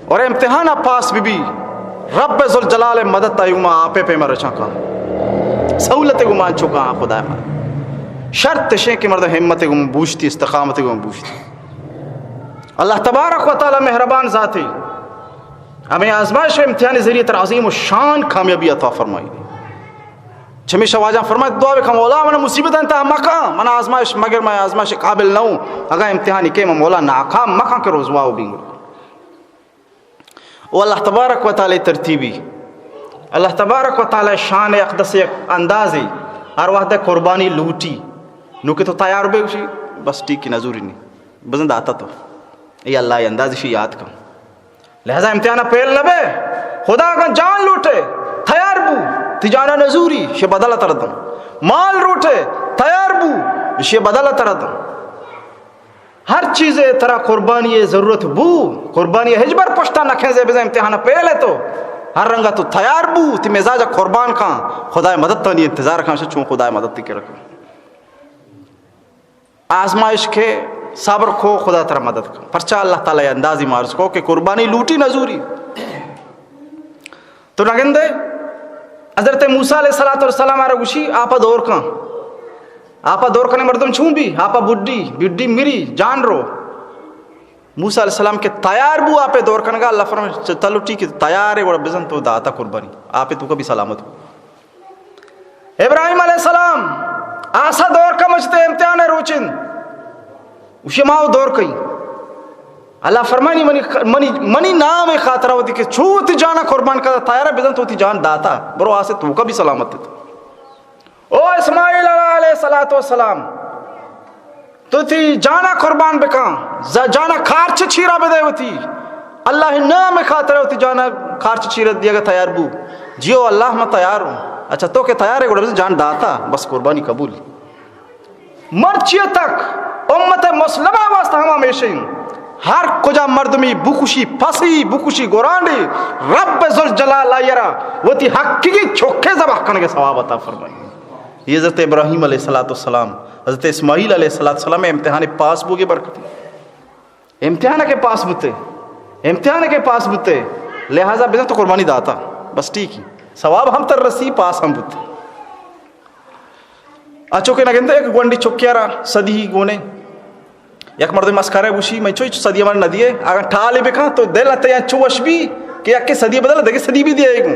اور امتحان پاس بی بی، رب ذوالجلال مدد تئی گوما آپے پیما رچاں کاں۔ سہولت گوما انچو کاں خدا ما۔ شرط شے کہ مردم ہمت گوما بوشتی، استقامت گوما بوشتی۔ اللہ تبارک و تعالی مہربان ذاتی ہمیں آزمائش و امتحان ذریعے تر عظیم و شان کامیابی عطا فرمائی۔ چمیشا واجہ فرمائے، دعا بکن، مولا، من مصیبت انت مکن، من آزمائش مگر من آزمائش قابل نہ ہوں، اگاں امتحانی کے من مولا ناکام مکن کہ رسوا و بینگ۔ او اللہ تبارک و تعالی ترتیبی، اللہ تبارک و تعالی شان اقدس یک اندازی، ہر وقت قربانی لوٹی، نو کہ تو تیار بے گوشی، بس ٹھیک نزوری نہیں، بزن داتا تو، اے اللہ اندازی شی یاد کن۔ لہذا امتحان پہل نہ بے۔ خدا اگاں جان لوٹے، تیار بو، تی جانا نزوری، شے بدل تر دم۔ مال لوٹے، تیار بو، شے بدل تر دم۔ ہر چیزے ترا قربانی ضرورت بو، قربانی ہچبر پشتا نہ کھنزے، بزن امتحان پہل ہے تو۔ ہر رنگا تو تیار بو، تی مزاج قربان کن، خدای مدد تانی انتظار کن، چون خدای مدد تی کرکن۔ آزمائش کے، صبر کو، خدا ترا مدد کو۔ پرچا اللہ تعالی اندازی مارز کو کہ قربانی لوٹی نزوری۔ تو نگندے، حضرت موسیٰ علیہ الصلوۃ والسلام آرا گوشی، آپا دور کن۔ آپا دور کنے مردم چون بی؟ آپا بڈی، بڈی مری، جان رو۔ موسیٰ علیہ السلام کہ تیار بو آپے دور کنگا، اللہ فرمائے، چ-، تلو ٹھیک ہے، تیار ہے، گڑا بزن تو داتا قربانی۔ آپے تو کبھی سلامت ہو۔ ابراہیم علیہ السلام آسا دور کا مچتے امتحان روچن، اشی ماو دور کئی۔ اللہ فرمانی، منی، منی، منی نام خاطرہ ہوتی کہ چو تی جانا قربان کا تیارا بزن تو تی جان داتا، برو آسے تو کا بھی سلامت ہے۔ او اسماعیل علیہ الصلوۃ والسلام، تو تی جانا قربان بکن، ز-، جانا کارچ چیرا بدے ہوتی، اللہ ءِ نام ءِ خاطر ءَ وتی جان ءَ کارچ چیر ءَ دیگ ءَ تیار بو۔ جی او اللہ، من تیار ہوں۔ اچھا، تو کہ تیار ئے، گڑا بزاں جان داتا، بس قربانی قبول۔ مرچی تک امت مسلمہ ءِ واسطہ ہم ہمیش ایں۔ ہر کجا مردمی بکشی پسی، بکشی گورانڈی، رب ذوالجلال آئی ءَ را وتی حقیقی چکے ذبح کنگ ءِ ثواب عطا فرمائی۔ یہ حضرت ابراہیم علیہ الصلوۃ والسلام، حضرت اسماعیل علیہ الصلوۃ والسلام ءِ امتحان پاس بوگے برکت۔ امتحان ءَ کہ پاس بوتے، امتحان ءَ کہ پاس بوتے، لہذا بزاں تو قربانی داتا، بس ٹھیک ہے، ثواب ہم تر رسی، پاس ہم بوتے۔ اچو کہ نہ گندے، یک گونڈی چکے ءَ را صدی گونے، یک مردم مسخرہ گوشی، من چو صدی من نہ دیے، اگر ٹالے بکن تو دل ءَ تئی انچو وش بی کہ یک صدی بدل دگہ صدی بھی دیے گوں۔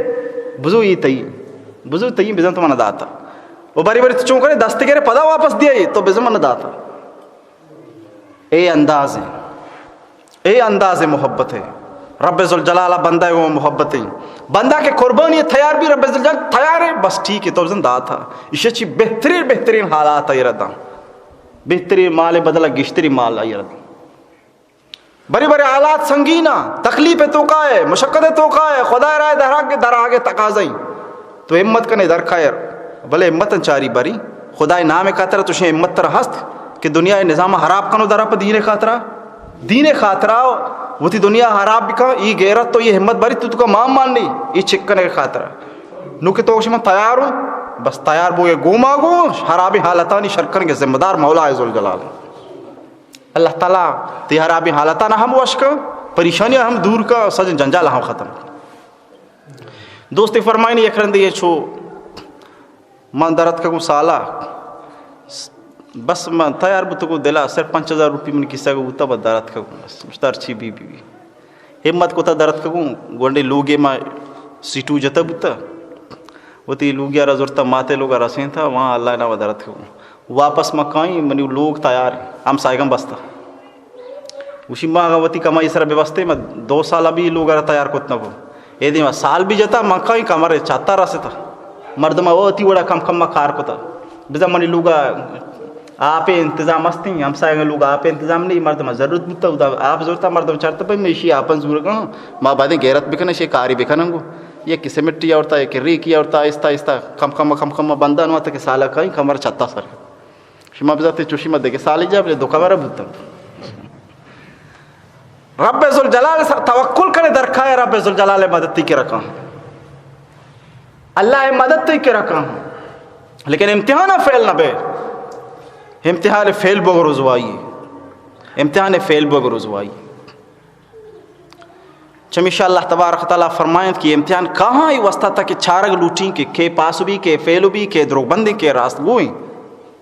بزو یہ تئی، بزو تئی، بزاں تو من داتا۔ وہ بری بری تو چون کرے، دست گرے، پدا واپس دیے، تو بزاں من داتا۔ اے انداز ہے، اے انداز محبت ہے۔ رب ذوالجلال بندہ ءَ گوں محبت ہے۔ بندہ کہ قربانی تیار بی، رب ذوالجلال تیار ہے، بس ٹھیک ہے، تو بزاں داتا۔ ایشی چی بہترین، بہترین حالات آئی ءَ را داں۔ بہترین مال بدل گیشتری مال آئی ءَ را داں۔ بری بری حالات سنگین آں، تکلیف توکا ہے، مشقت توکا ہے، خدا ءِ راہ ءَ در آگ، در آگ ءِ تقاضا ایں۔ تو ہمت کنے در کائر، بلے ہمت چاری بری، خدا ءِ نام ءِ خاطر تو شے ہمت تر ہست کہ دنیا ءِ نظام ءَ حراب کنو در پہ دین ءِ خاطر، دین ءِ خاطر وتی دنیا حراب بکن، ای غیرت تو یہ ہمت بری تو، تو کا مان مان نہیں، ای چک کنے خاطر۔ نو کہ تو شما تیار ہو، بس تیار بو، یہ گوما گو، حرابی حالتانی شر کنگ ذمہ دار مولا ذوالجلال۔ اللہ تعالیٰ تی حرابی حالتانا ہم وش کن، پریشانی ہم دور کن، سجن جنجال ہم ختم کن۔ دوستی فرمائنی یک رندی یہ چو من درت کگوں سالا، بس من تیار بوتگوں دلا، صرف پنچ ہزار روپی من کیسا گو بوتا، بس درت کگوں، بس مشتار چی بی بی بی۔ ہمت کتا درت کگوں، گونڈے لوگے ما سیٹو جتا بوتا، وتی لوگیا را زرتا، ماتے لوگا رسینتا، وہاں اللہ نام درت کگوں۔ واپس ما کائیں، منی لوگ تیار، ہمسائگاں بستا۔ گوشی، ما اگاں وتی کمائی سر ببستے، ما دو سال ابھی لوگ را تیار کت نہ کو۔ اے دیما سال بھی جتا، ما کائیں کمر چاتا رستا۔ مردم او وتی وڑا کم کم ما کار کتا۔ بزاں منی لوگا آپ انتظام استیں، ہمسایگاں لوگا آپ انتظام نہیں، مردم ضرورت بوتا، ادا آپ زورتا، مردم چرتا، بھئی، میشی آپن زورگا، ما بعدیں غیرت بکنیں، شے کاری بکنن گو۔ یہ کسے مٹی آورتا، یہ ریکی آورتا، آہستہ آہستہ، کم کم، کم کم بندان وقت کہ سالا کائیں کمر چاتا سر۔ شما بزاتے چوشی ما دگہ سالی جا بلے دو کمر بوتم۔ رب ذوالجلال سر توکل کنے، درکائے رب ذوالجلال مدد تی کرا کن۔ اللہ مدد تی کرا کن۔ لیکن امتحان فیل نہ بے۔ امتحان فیل بگ رسوائی۔ امتحان فیل بگ رسوائی۔ چمیشا اللہ تبارک و تعالی فرمائنت کہ امتحان کاہاں ای واسطہ تا کہ چارگ لوٹیں کہ کے پاس بی، کے فیل بی، کے دروگ بندیں، کے راست گوئیں۔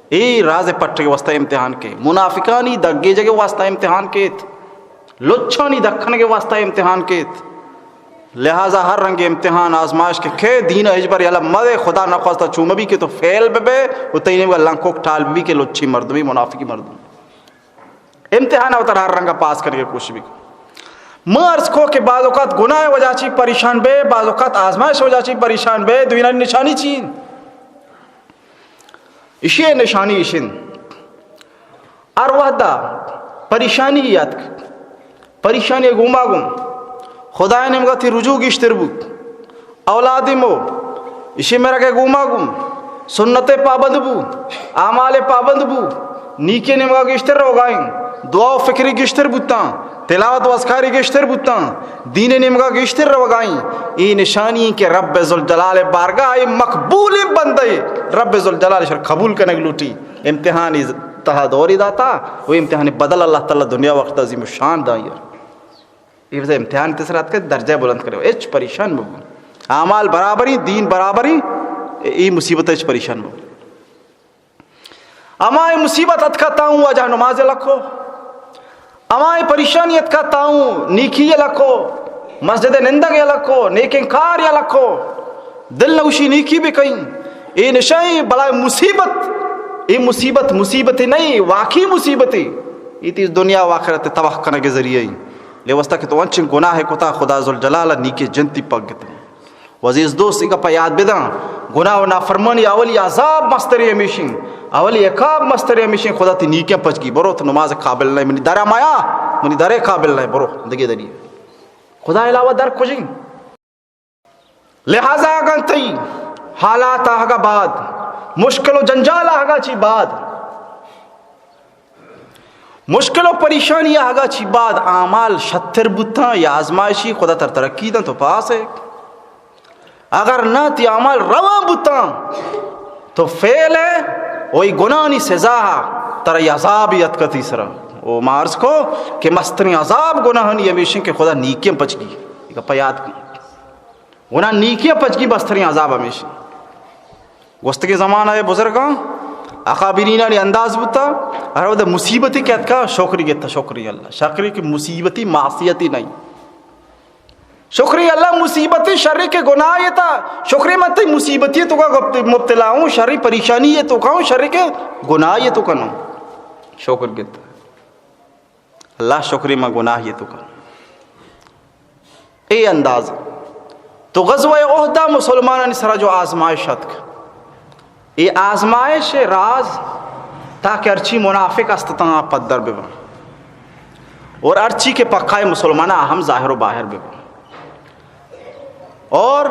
اے راز پٹگ واسطہ امتحان کے، منافقانی دگیجگ واسطہ امتحان کیت، لچانی دکنگ واسطہ امتحان کیت۔ لہذا ہر رنگ امتحان آزمائش کہ کے دین ہچبر یلا مدے، خدا نخواستہ چو مبی کہ تو فیل ببے و تئی نیمگا لنکوک ٹال بی کہ لچی مردمی، منافقی مردم۔ امتحان وتر ہر رنگا پاس کنگے کوشش بکن۔ ما عرض کو کہ بعض اوقات گناہ وجہ چی پریشان بے، بعض اوقات آزمائش وجہ چی پریشان بے، دوینانی نشانی چی انت؟ اشی نشانی اشن۔ ہر وحدا پریشانی یات، پریشانی گوما گوں خدای نیمگا تی رجوع گیشتر بوت۔ اولادی مو اشی مرگ گوما گوں سنت پابند بو، اعمال پابند بو، نیکی نیمگا گیشتر روگائیں، دعا و فکری گیشتر بوتاں، تلاوت و اذکاری گیشتر بوتاں، دین نیمگا گیشتر روگائیں۔ ای نشانی کہ رب ذوالجلال بارگاہ ای مقبول بندے، رب ذوالجلال شر قبول کنگ لوٹی۔ امتحانی تہا دوری داتا و امتحانی بدل اللہ تعالی دنیا وقت عظیم شان دائی۔ اے بس امتحان تے سر اتکہ درجہ بلند کرے، ہچ پریشان مبو۔ اعمال برابری، دین برابری، اے مصیبت ہچ پریشان مبو۔ ہمائی مصیبت اتکہ تاؤں واجہ نماز لکھو، ہمائی پریشانی اتکہ تاؤں نیکی لکھو، مسجد نندگ لکھو، نیکیں کار لکھو، دل نوشی نیکی بکئیں۔ اے نشائیں بلائے مصیبت، اے مصیبت مصیبت نہیں، واقعی مصیبت۔ اے تی دنیا و آخرت تباہ کنگ ذریعہ ایں۔ لے واسطہ کہ تو انچیں گناہ کتا، خدا ذوالجلال نیکی جنتی پگ گتن۔ و عزیز دوست، اے گپا یاد بداں، گناہ و نافرمانی اولی عذاب مستری ہمیشیں، اولی عقاب مستری ہمیشیں، خدا تی نیکیاں پچ گی، برو تو نماز قابل نہیں، منی درا میا، منی درے قابل نہیں، برو دگے دری۔ خدا علاوہ در کجیں؟ لہذا اگاں تئی حالات آہگا بعد، مشکل و جنجال آہگا چی بعد، مشکل و پریشانی آہگا چی بعد اعمال شتر بوتاں یا آزمائشی، خدا تر ترقی داں تو پاس ہے۔ اگر نہ تی اعمال روان بوتاں تو فیل ہے، و ای گناہانی سزا ترا ای عذاب یت کتی سرا۔ و ما عرض کو کہ مسترین عذاب گناہانی ہمیشن کہ خدا نیکیاں پچگی۔ ای گپا یاد کن۔ گناہ نیکیاں پچگی بسترین عذاب ہمیش۔ گوستگیں زمانہ ء بزرگاں اکابرینانی انداز بوتا، ہر وقت مصیبتی کہ اتکا شکری گتا، شکری اللہ، شکری کہ مصیبتی معصیتی نہیں۔ شکری اللہ مصیبتی شری کہ گناہ تا، شکری من تئی مصیبتی تو کا مبتلا ہوں، شری پریشانی تو کا ہوں، شری کہ گناہ تو کنوں۔ شکر گتا۔ اللہ شکری ما گناہ یہ تو کن۔ اے انداز تو غزوہ احدہ مسلمانانی سرا جو آزمائش اتک، اے آزمائش راز تاکہ ہرچی منافق است تاں پدر ببن اور ہرچی کہ پکائے مسلمان ہم ظاہر و باہر ببن۔ اور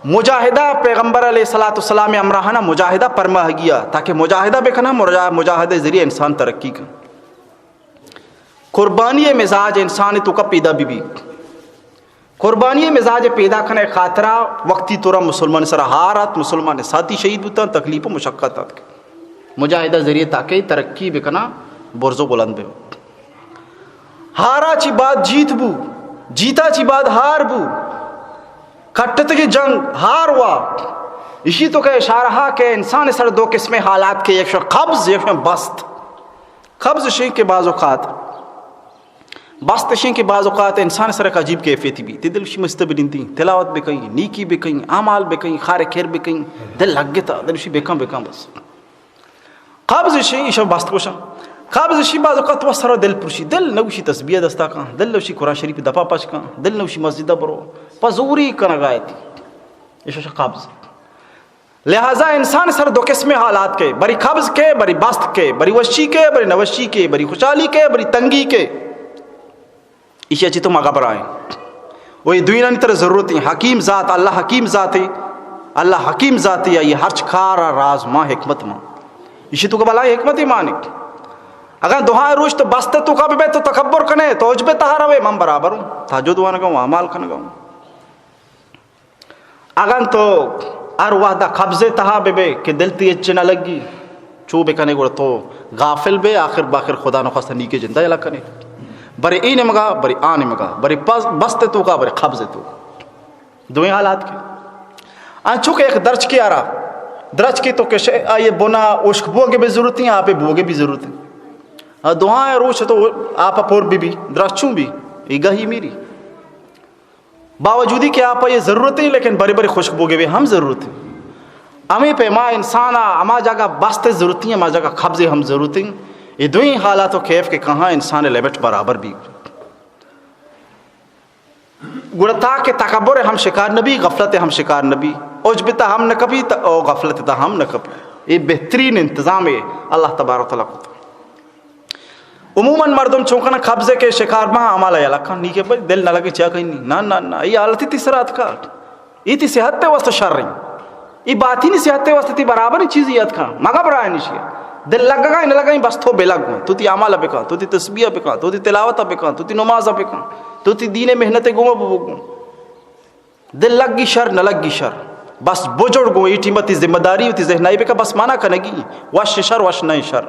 مجاہدہ پیغمبر علیہ الصلوۃ والسلام امراہنا مجاہدہ پرماہگیا تاکہ مجاہدہ بکنا، مجا-، مجاہدہ ذریعہ انسان ترقی کن۔ قربانی ء مزاج انسان ء توکا پیدا بہ بیت۔ قربانی ء مزاج ء پیدا کنگ ء خاطرا وقتی طورا مسلمان سرا ہار ات، مسلمان ساتھی شہید بوتاں، تکلیف و مشقت ات۔ مجاہدہ ذریعے تاکہ ترقی بکنا، برز و بلند بہ۔ ہارا چی بعد جیت بو، جیتا چی بعد ہار بو، کٹتگی جنگ ہار وا۔ اشی توکا اشارہ کہ انسان سر دو قسم حالات کے، یک شو قبض، یک شو بست۔ قبض اشیں کہ بعض اوقات، بست اشیں کہ بعض اوقات انسان سر یک عجیب کیفیتی بی۔ تی دل اشی مست بنندی، تلاوت بکئی، نیکی بکئی، اعمال بکئی، خیر خیر بکئی، دل لگتا، دل اشی بکن بکن بس۔ قبض اشیں، ایشا بست گوشاں۔ قبض اشی بعض اوقات تو سر دل پرشی، دل نوشی تسبیح دستا کن، دل نوشی قرآن شریف دپا پچ کن، دل نوشی مسجد برو، پا زوری کنگایتی۔ ایشا قبض۔ لہذا انسان سر دو قسم حالات کے، بری قبض کے، بری بست کے، بری وشی کے، بری نوشی کے، بری خوشحالی کے، بری تنگی کے۔ ایشی چی تو مگا برائیں۔ و یہ دوینانی تر ضرورت ہیں۔ حکیم ذات، اللہ حکیم ذاتے، اللہ حکیم ذاتے، یہ ہرچ کار راز ما حکمت ما۔ ایشی تو بلا حکمت مانک۔ اگر دوہا روش تو بست تو کا بے تو تکبر کنے، تو عجب تہا روے، من برابر ہوں، تہجد وانگا ہوں، اعمال کنگا ہوں۔ اگن تو ہر وہدا قبضے تہا بہ بے کہ دل تی ہچ نہ لگی، چو بکنے گڑا تو غافل بے، آخر باخر خدا نخواستہ نیکے جندہ یلا کنے۔ برے اے نمگا، برے آ نمگا، برے پس-، بست توکا، برے قبض توکا۔ دوئیں حالات کے۔ انچو کہ ایک درچکے آرا، درچکے تو کہ شے، آئیے بنا اشک بوگے بھی ضرورت ہیں، آپے بوگے بھی ضرورت ہیں۔ آ دوہاں روچ تو آپا پور بی بی، درچ چون بی، یہ گہی میری۔ باوجودی کہ آپا یہ ضرورت ہیں، لیکن برے برے خشک بوگے بھی ہم ضرورت ہیں۔ ہمیں پیما انسان آ ہما جگہ بست ضرورت ہیں، ہما جگہ قبضے ہم ضرورت ہیں۔ یہ دوئیں حالات و کیف کے کہاں انسان لیمٹ برابر بی۔ گڑا تاکہ تکبر ہم شکار نبی، غفلت ہم شکار نبی، عجب تا ہم نہ کپی، تا-، او غفلت تا ہم نہ کپی۔ یہ بہترین انتظام ہے اللہ تبارک و تعالیٰ کو۔ عموماً مردم چون کنن قبضے کے شکار ماں اعمال یلا کن، نی کہ بھئی دل نہ لگے چیا کہیں نی۔ نہ، نہ، نہ، یہ حالت تی سرا اتکا۔ یہ تی صحت تے واسطہ شر ہیں۔ یہ باطنی صحت تے واسطہ تی برابر چیز یاد کن۔ مگا برائے نشی۔ دل لگا نہ لگا بس تو بے لگ، تو تی اعمال بکن، تو تی تسبیح بکن، تو تی تلاوت بکن، تو تی نماز بکن، تو تی دین محنت گوما بگو۔ دل لگی شر، نہ لگی شر۔ بس بجڑ گو، اے ٹیم تی ذمہ داری و تی ذہنائی بکا، بس مانا کنگی۔ وش شر، وش نہ شر۔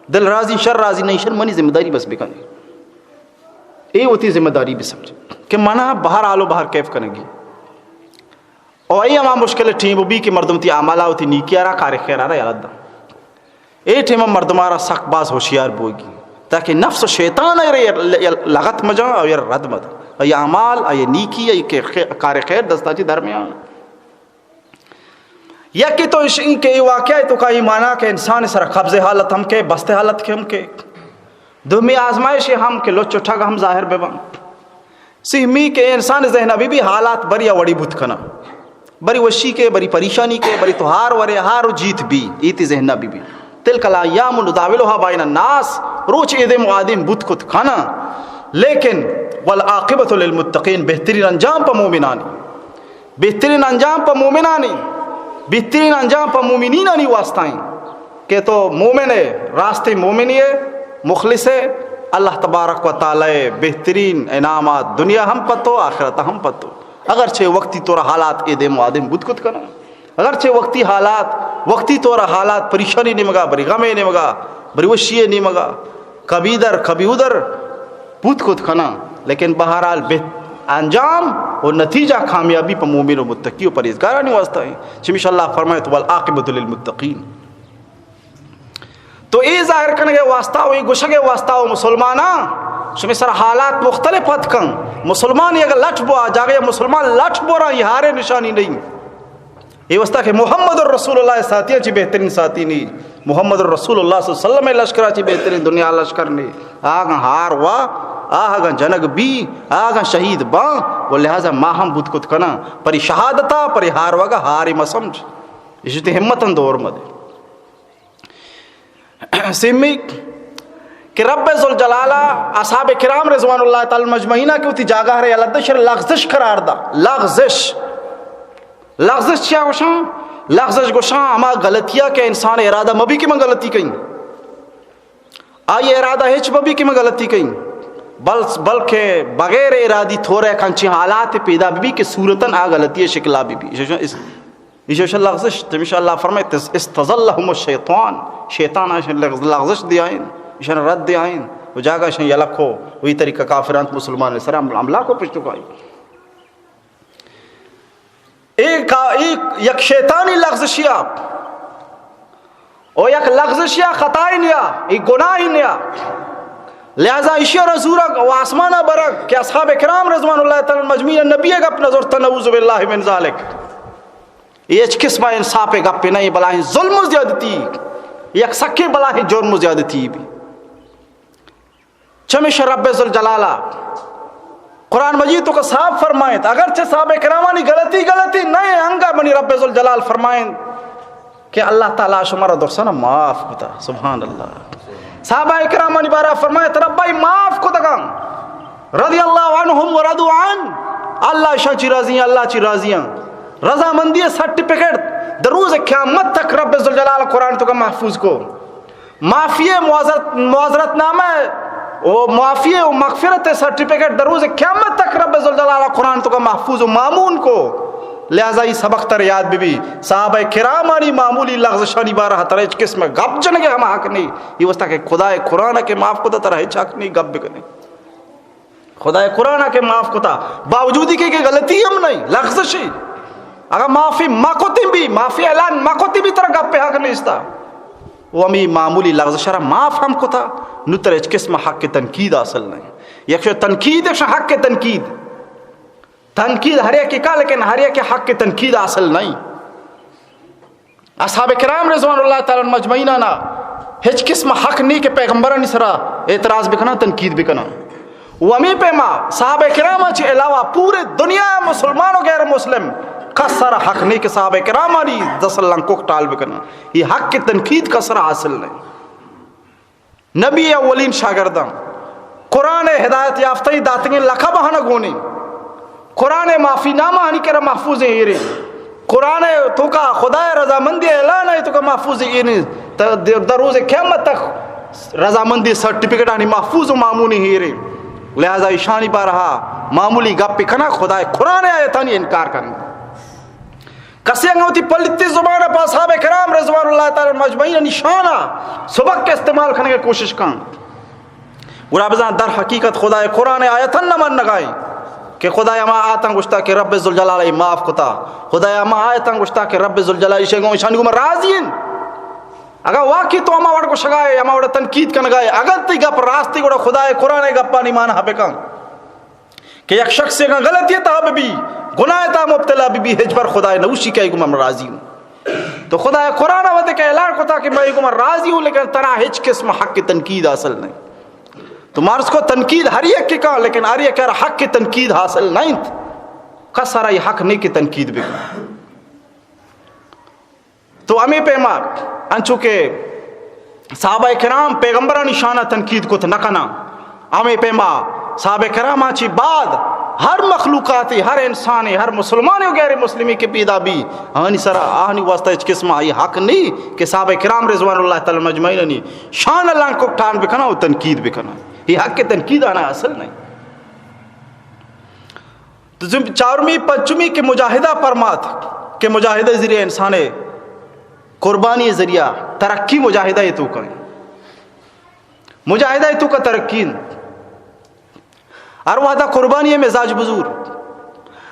دل راضی شر، راضی نہ شر، منی ذمہ داری بس بکن۔ اے وتی ذمہ داری بسمجھ کہ منا بہر حال و بہر کیف کنگی۔ او اے ہما مشکل ٹیم بی کہ مردم تی اعمالا و تی نیکی آرا، کار خیر آرا یلہ داں۔ اے ٹیم مردم آرا سک باز ہوشیار بوگی، تاکہ نفس و شیطان آئی لغت مجاں، آئی رد مداں۔ آئی اعمال، آئی نیکی، آئی کہ خے-، کار خیر دستا چی درمیان۔ یکی تو اش ان کہ اے واقعہ تو کا ایمانا کہ انسان سر قبض حالت ہم کے، بست حالت کے ہم کے۔ دومی آزمائش ہم کہ لچ و ٹھگ ہم ظاہر ببن۔ سہمی کہ انسان ذہن ابھی بھی حالات بری وڑی بوت کنا۔ بری وشی کے، بری پریشانی کے، بری تو ہار ورے، ہار و جیت بی، ایتی ذہن ابھی بھی۔ تلک الایام نداولها بین الناس، روچ ایدم و آدم بوت کت کنا۔ لیکن والعاقبۃ للمتقین، بہترین انجام پہ مومنانی، بہترین انجام پہ مومنانی، بہترین انجام پہ مومنینانی واسطہ ایں کہ تو مومن ئے، راستیں مومن ئے، مخلص ئے، اللہ تبارک و تعالی بہترین انعامات دنیا ہم پہ تو، آخرت ہم پہ تو۔ اگرچہ وقتی تو را حالات اے دیم و آ دیم بوت کت کناں، اگرچہ وقتی حالات، وقتی تو را حالات پریشانی نیمگا، بری غمے نیمگا، بری وشی نیمگا، کبھی ادھر کبھی ادھر بوت کت کناں، لیکن بہرحال بہت انجام و نتیجہ کامیابی پہ مومن و متقی و پرہیزگارانی واسطہ ایں۔ چمیش اللہ فرمائے تو والعاقبۃ للمتقین۔ تو اے ظاہر کنگے واسطہ و اے گوشگے واسطہ و مسلماناں، شمے سر حالات مختلف اتکن۔ مسلمان یک لٹ بوا، جاگہ مسلمان لٹ بورا، یہ ہارے نشانی نہیں۔ اے واسطہ کہ محمد رسول اللہ ساتھی چی بہترین ساتھی نہیں، محمد رسول اللہ صلی اللہ علیہ وسلم لشکر چی بہترین دنیا لشکر نہیں۔ آگاں ہار وا، آگاں جنگ بی، آگاں شہید باں، و لہذا ما ہم بوت کت کناں۔ پری شہادتا، پری ہار وگا ہارے مسمجھ۔ اسی تے ہمتن دور مدے۔ سیمی کہ رب ذوالجلالہ اصحاب کرام رضوان اللہ تعالی مجمعینہ کہ وتی جاگہ رے الدشر لغزش قرار دا۔ لغزش، لغزش چیا گوشاں؟ لغزش گوشاں ہما غلطیہ کہ انسان ارادہ مبی کہ من غلطی کہیں، آئی ارادہ ہچ مبی کہ من غلطی کہیں، بل بلکہ بغیر ارادی تھورے کنچی حالات پیدا بی کہ صورتاً آ غلطی شکلا بی بی۔ ایشی ایشی لغزش، تمیشا اللہ فرمائے، تس-، استزلهم الشیطان، شیطان آشان لغز-، لغزش دیائیں، ایشان رد دیائیں، و جاگہ ایشان یلہ کو، وہی طریقہ کافرانت مسلمان سر حملہ کو پشتو کائی۔ اے کا-، اے یک شیطانی لغزشی آپ، او یک لغزشی خطائی نیا، اے گناہی نیا۔ لہذا ایشی را زورگ و آسمانا برگ کہ اصحاب کرام رضوان اللہ تعالی مجمعین نبی گپ نظر تن، نعوذ باللہ من ذالک۔ اے ہچ قسم انصاف گپے نہیں، بلاہیں ظلم و زیادتی، یک سکیں بلاہیں جرم و زیادتی بی۔ چمیش رب ذوالجلالہ قرآن مجید تو کا صاف فرمائیت، اگرچہ صحابہ کرامانی غلطی غلطی نہیں، انگا منی رب ذوالجلال فرمائیں کہ اللہ تعالی شمارا درسنا معاف کتا۔ سبحان اللہ۔ صحابہ کرامانی بارہ فرمائیت، رب ای معاف کتگاں، رضی اللہ عنہم و رضوا عنہ، اللہ شان چی راضی ہیں، اللہ چی راضی ہیں۔ رضامندی سرٹیفکیٹ در روز قیامت تک رب ذوالجلال قرآن تو کا محفوظ کو۔ معافی، معذرت، معذرت نامہ و معافی و مغفرت سرٹیفکیٹ در روز قیامت تک رب ذوالجلال قرآن تو کا محفوظ و مامون کو۔ لہذا یہ سبق تر یاد بی بی، صحابہ کرامانی معمولی لغزشانی بارہ ترا ہچ قسم گپ جنگے ہم حق نہیں۔ یہ واسطہ کہ خدائے قرآن کے معاف کو ترا ہچ حق نہیں گپ بکنے۔ خدائے قرآن کے معاف کتا، باوجودی کہ، کہ غلطی ہم نہیں، لغزشی۔ اگر معافی ما کتی بھی، معافی اعلان ما کتی بھی، ترا گپ حق نیستا۔ وہ ہمیں معمولی لغزش را معاف ہم کتا، نو ترا ہچ قسم حق تنقید حاصل نہیں۔ یک شو تنقید، یک شو حق تنقید۔ تنقید ہر یک کا، لیکن ہر یک حق تنقید حاصل نہیں۔ اصحاب کرام رضوان اللہ تعالی عنہم اجمعین آنا ہچ قسم حق نہیں کہ پیغمبرانی سرا اعتراض بکناں، تنقید بکناں۔ و ہمیں پیما صحابہ کرام چہ علاوہ پورے دنیا مسلمان و غیر مسلم کس سرا حق نہیں کہ صحابہ کرامانی دست لنکوک ٹال بکناں۔ یہ حق تنقید کس سرا حاصل نہیں۔ نبی اولین شاگرداں، قرآن ہدایت یافتہ داتگیں لقب ہنا گونیں، قرآن معافی نامہ ہنی کرا محفوظ ایریں، قرآن توکا خدائے رضامندی اعلان ہے توکا محفوظ ایریں، تا در روز قیامت تک رضامندی سرٹیفکیٹ آنی محفوظ و مامونی ایریں۔ لہذا ایشانی بارہا معمولی گپ کنا، خدائے قرآن آیتانی انکار کرنا۔ کسے انگا وتی پلتی زبان پہ اصحاب کرام رضوان اللہ تعالی عنہم اجمعین نشانہ سبق استعمال کنگے کوشش کن، گڑا بزاں در حقیقت خدائے قرآن آیتن نہ منگائیں کہ خدائے ہما آیتاں گوشتا کہ رب ذوالجلال ای معاف کتا، خدائے ہما آیتاں گوشتا کہ رب ذوالجلال ایشی گوں، ایشانی گوں راضی ہیں۔ اگر واقعی تو ہما وڑ گوشگائے، ہما وڑ تنقید کنگائے، اگر تی گپ راستی گڑا خدائے قرآن گپانی معنی بکن۔ کہ یک شخص اگاں غلطی تہا بہ بی، گناہ تہا مبتلا بہ بی، ہچبر خدائے نوشی کہ ای گوں من راضی ہوں۔ تو خدائے قرآن وت کہ اعلان کتا کہ من ای گوں من راضی ہوں، لیکن ترا ہچ قسم حق تنقید حاصل نہیں۔ تو مرض کو تنقید ہر یک کہ کن، لیکن ہر یک حق تنقید حاصل نہیں۔ کس را یہ حق نہیں کہ تنقید بکن۔ تو ہمے پیما انچو کہ صحابہ کرام پیغمبرانی شانہ تنقید کت نہ کناں، ہمے پیما صحابہ کرام چی بعد ہر مخلوقاتی، ہر انسانی، ہر مسلمانی و غیر مسلمی کہ پیدا بی، آہانی سرا، آہانی واسطہ ہچ قسم آئی حق نہیں کہ صحابہ کرام رضوان اللہ تعالی مجمعینانی شان لانکو ٹان بکنا و تنقید بکنا۔ یہ حق تنقید آنا اصل نہیں۔ تو چارمی، پنچمی کہ مجاہدہ پرمات کہ مجاہدہ ذریعہ انسان قربانی ذریعہ ترقی مجاہدہ تو کریں۔ مجاہدہ تو کا ترقی انت۔ ہر وہدا قربانی مزاج بزور۔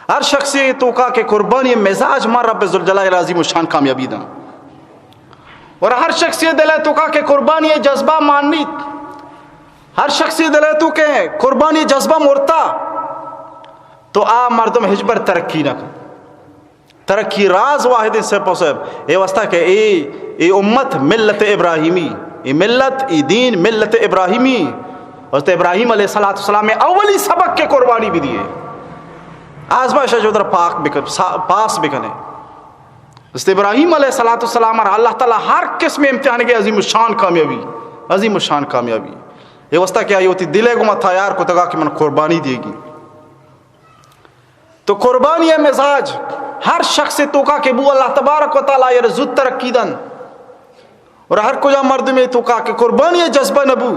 ہر شخصی تو کا کہ قربانی مزاج ما رب ذوالجلال العظیم و شان کامیابی داں۔ اور ہر شخصی دل تو کا کہ قربانی جذبہ مانیت۔ ہر شخصی دل تو کہ قربانی جذبہ مرتا، تو آ مردم ہچبر ترقی نہ کن۔ ترقی راز واحد صرف و صرف اے واسطہ کہ اے، اے امت ملت ابراہیمی، اے ملت، اے دین ملت ابراہیمی۔ حضرت ابراہیم علیہ الصلوۃ والسلام اولی سبق کہ قربانی بدیے۔ آزمائش جو در پاک بکن، سا-، پاس بکنے۔ حضرت ابراہیم علیہ الصلوۃ والسلام را اللہ تعالی ہر قسم امتحان کے عظیم الشان کامیابی، عظیم الشان کامیابی۔ اے واسطہ کہ آئی ہوتی دلے گما تیار کتگا کہ من قربانی دیگی۔ تو قربانی مزاج ہر شخص تو کا کہ بو، اللہ تبارک و تعالی یہ زود ترقی دن۔ اور ہر کجا مردمے تو کا کہ قربانی جذبہ نبو،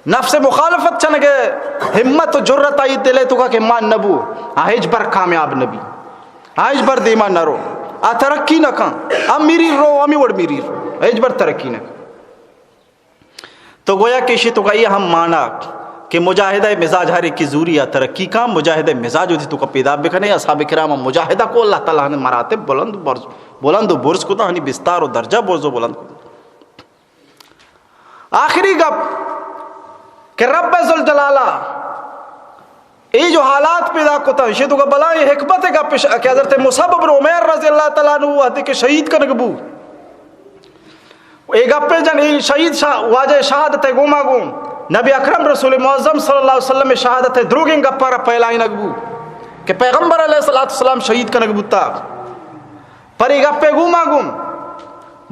نفس مخالفت چنگے ہمت و جرت آئی دلے تو کا کہ مان نبو، آ ہچبر کامیاب نبی، آ ہچبر دیما نرو، آ ترقی نہ کن، آ میری رو، ہمی وڑ میری رو، ہچبر ترقی نہ کن۔ تو گویا کہ ایشی تو کا یہ ہم مانا کہ مجاہدہ مزاج ہر ایک کی زوری یا ترقی کا، مجاہدہ مزاج ہوتی تو کا پیدا بکنے۔ اصحاب کرام مجاہدہ کو اللہ تعالی نے مراتب بلند و برز، بلند و برز کتا، ہنی بستار و درجہ برز و بلند کتا۔ آخری گپ کہ رب ذوالجلالہ اے جو حالات پیدا کتا، ایشی تو کا بلائیں حکمت گپ کہ حضرت مصعب بن عمیر رضی اللہ تعالی عنہ وہدے کہ شہید کنگ بو، اے گپے جن، اے شہید شا-، واجہ شہادت گوما گون نبی اکرم رسول معظم صلی اللہ علیہ وسلم شہادت دروگیں گپا را پہلائینگ بو کہ پیغمبر علیہ الصلوۃ والسلام شہید کنگ بوتا۔ پر اے گپے گوما گون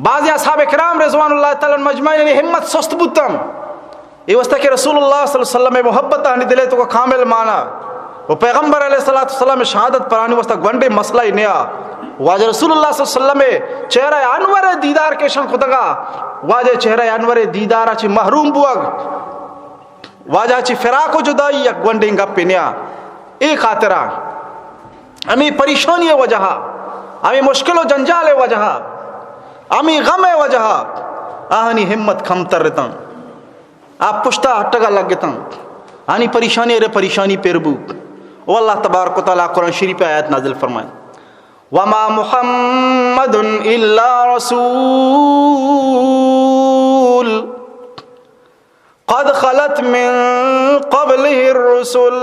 بعضی اصحاب کرام رضوان اللہ تعالی علیہم اجمعین ہمت سست بوتم۔ اے واسطہ کہ رسول اللہ صلی اللہ علیہ وسلم محبت آنی دلے تو کا کامل مانا و پیغمبر علیہ الصلوۃ والسلام شہادت پرانی واسطہ گونڈے مسئلہ ہی نیا۔ واجہ رسول اللہ صلی اللہ علیہ وسلم چہرہ انور دیدار کے شان کتگا، واجہ چہرہ انور دیدار چی محروم بوگ، واجہ چی فراق و جدائی یک گونڈیں گپ نیا۔ اے خاطرہ ہمیں پریشانی وجہ، ہمیں مشکل و جنجال وجہ، ہمیں غم وجہ آہانی ہمت کم ترتاں۔ آ پشتا ہٹگا لگتاں، آنی پریشانی ارے پریشانی پر بو۔ او اللہ تبارک و تعالی قرآن شریف آیت نازل فرمائے، وما محمد الا رسول قد خلت من قبله الرسل۔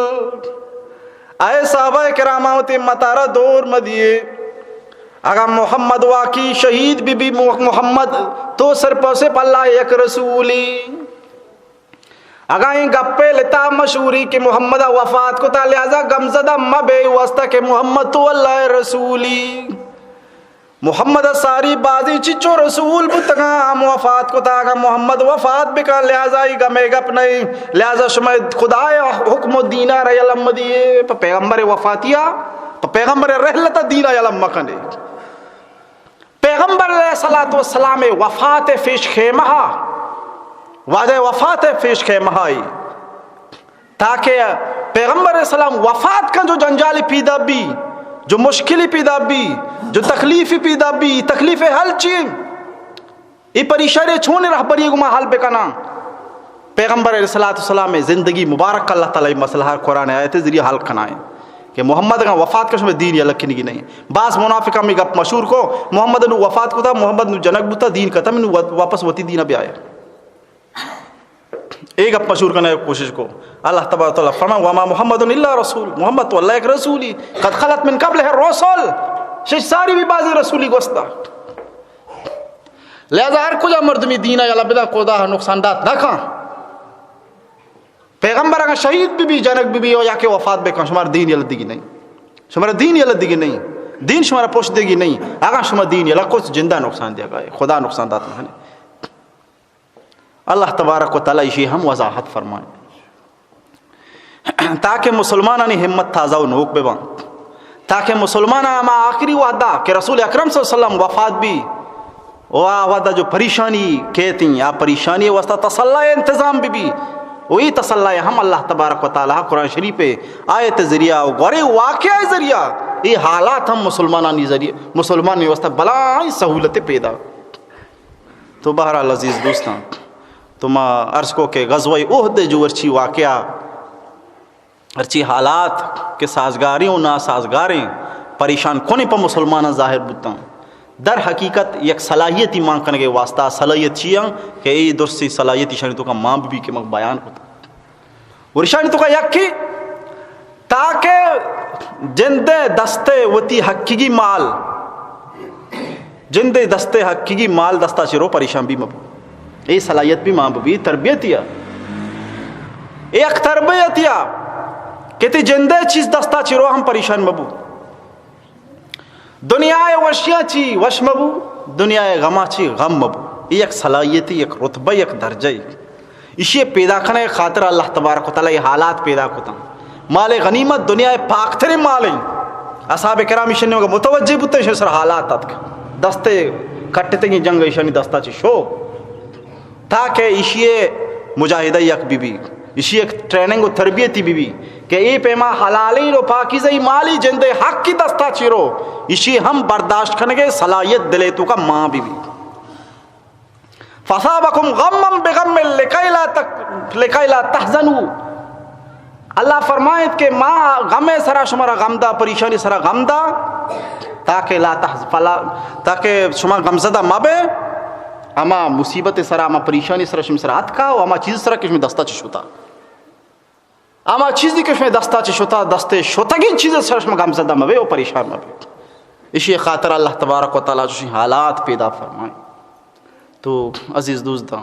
اے صحابہ کرام، وتی متارا دور مدیے۔ اگاں محمد واقعی شہید بی بی، محمد تو سرپوسے پہ اللہ یک رسولی۔ اگاں ایں گپے لتا مشہوری کہ محمد وفات کتا، لہذا گمزدہ مبے واسطہ کہ محمد تو اللہ رسولی۔ محمد ساری بازی چچو رسول بوتگاں، ہم وفات کتا۔ اگاں محمد وفات بکا، لہذا ای گمے گپ نہیں، لہذا شما خدای حکم و دینا را یلم دیے۔ پہ پیغمبر وفاتیا، پہ پیغمبر رحلت دینا یلم مکنے۔ پیغمبر علیہ الصلوۃ والسلام وفات پیش خیمہ، واجہ وفات پیش خیمہ آئی، تاکہ پیغمبر علیہ السلام وفات کن جو جنجال پیدا بی، جو مشکل پیدا بی، جو تکلیف پیدا بی، تکلیف حل چی؟ ای پریشانی چون رہبری گما حل بکناں؟ پیغمبر علیہ الصلوۃ والسلام زندگی مبارک اللہ تعالی مسئلہ قرآن آیت ذریعہ حل کنائیں کہ محمد اگاں وفات کن شما دین یلہ کنگی نہیں۔ بعض منافقاں می گپ مشہور کو، محمد نو وفات کتا، محمد نو جنگ بوتا، دین ختم، نو واپس وتی دین بیائے۔ اے گپ مشہور کرنے کوشش کو۔ اللہ تبارک و تعالی فرمان، وما محمد الا رسول، محمد تو اللہ یک رسولی، قد خلت من قبله الرسل، شش ساری بھی بازی رسولی گوستا۔ لہذا ہر کجا مردمی دین یلہ بدا، خدا نقصان دات نہ کھاں۔ پیغمبر اگاں شہید بی بی، جنگ بی بی، یا کہ وفات بکن، شمار دین یلہ دیگی نہیں، شمار دین یلہ دیگی نہیں، دین شمار پوش دیگی نہیں۔ اگاں شما دین یلہ کچھ جندہ نقصان دیگا، خدا نقصان دات نہ کھاں۔ اللہ تبارک و تعالی ایشی ہم وضاحت فرمائے۔ تاکہ مسلمانانی ہمت تازہ و نوک بباں، تاکہ مسلماناں ہما آخری وہدا کہ رسول اکرم صلی اللہ علیہ وسلم وفات بی، و آ وہدا جو پریشانی کیتیں، آ پریشانی واسطہ تسلا انتظام ببی، و ای تسلا ہم اللہ تبارک و تعالی قرآن شریف آیت ذریعہ و گورے واقعہ ذریعہ، ای حالات ہم مسلمانانی ذریعہ، مسلمانانی واسطہ بلاہیں سہولت پیدا۔ تو بہرحال عزیز دوستاں، تو ما عرض کو کہ غزوہ احد جو ورچی واقعہ، ہرچی حالات کہ سازگاریں و ناسازگاریں، پریشان کنیں پہ مسلماناں ظاہر بوتاں۔ در حقیقت یک صلاحیتی مان کنگے واسطہ، صلاحیت چی آں کہ اے درستی صلاحیت ایشانی توکا مان بی کہ من بیان کتا۔ اور ایشانی توکا یکی تاکہ جندے دستے وتی حقیقی مال، جندے دستے حقیقی مال دستا چرو پریشان بی مبو۔ اے صلاحیت بی مان بی تربیتیا۔ اے یک تربیتیا کہ تی جندے چیز دستا چرو ہم پریشان مبو۔ دنیائے وشیاں چی وش مبو، دنیائے غماں چی غم مبو۔ اے یک صلاحیتی، یک رتبہ، یک درجہ۔ ایشی پیدا کنگ خاطر اللہ تبارک و تعالی اے حالات پیدا کتن۔ مال غنیمت دنیائے پاکترین مال ہیں۔ اصحاب کرام ایشی نیمگا متوجہ بوتن، ایشی سر حالات اتک۔ دستے کٹتگیں جنگ ایشانی دستا چی شو۔ تاکہ ایشی مجاہدہ یک بی بی، ایشی یک ٹریننگ و تربیتی بی بی کہ اے پیما حلالین و پاکیزہ مالی جندے حق کی دستا چیرو، ایشی ہم برداشت کنگے صلاحیت دلے توکا مان بی بی۔ فَأَصَابَكُمْ غَمًّا بِغَمٍّ لِكَيْ لَا تَك-، لِكَيْ لَا تَحْزَنُوا۔ اللہ فرمائیت کہ ما غم سرا شمارا غم دا، پریشانی سرا غم دا، تاکہ لا تحز-، فلا، تاکہ شما غمزدہ مبے، ہما مصیبت سرا، ہما پریشانی سرا شما سرا اتکا و ہما چیز سرا کہ شما دستا چہ شتا۔ ہما چیزی کہ شما دستا چہ شتا، دستے شتگیں چیز سرا شما غمزدہ مبے و پریشان مبے۔ اشی خاطر اللہ تبارک و تعالی چوشیں حالات پیدا فرمائیں۔ تو عزیز دوستاں،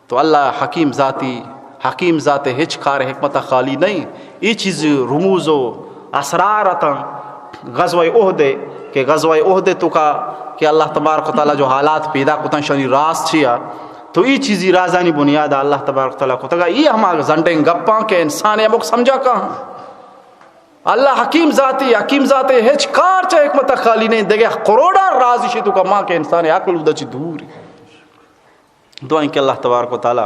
تو اللہ حکیم ذاتی، حکیم ذات ہچ کار حکمت خالی نہیں۔ اے چیز رموز و اسرار اتاں غزوہ احد کہ غزوہ احد توکا کہ اللہ تبارک و تعالی جو حالات پیدا کتن شانی راز چیا، تو اے چیزی رازانی بنیاد اللہ تبارک و تعالی کتگا۔ اے ہما زنڈیں گپاں کہ انسان ہمک سمجھا کہاں۔ اللہ حکیم ذاتی، حکیم ذاتی ہچ کار چہ حکمت خالی نہیں۔ دگہ کروڑاں راز اشی توکا ماں کہ انسان عقل اودا چی دور۔ دعائیں کہ اللہ تبارک و تعالی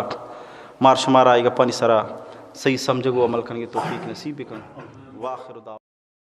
مار شمارا اے گپانی سرا صحیح سمجھگ و عمل کنگے توفیق نصیب بکن۔ وآخر دعوانا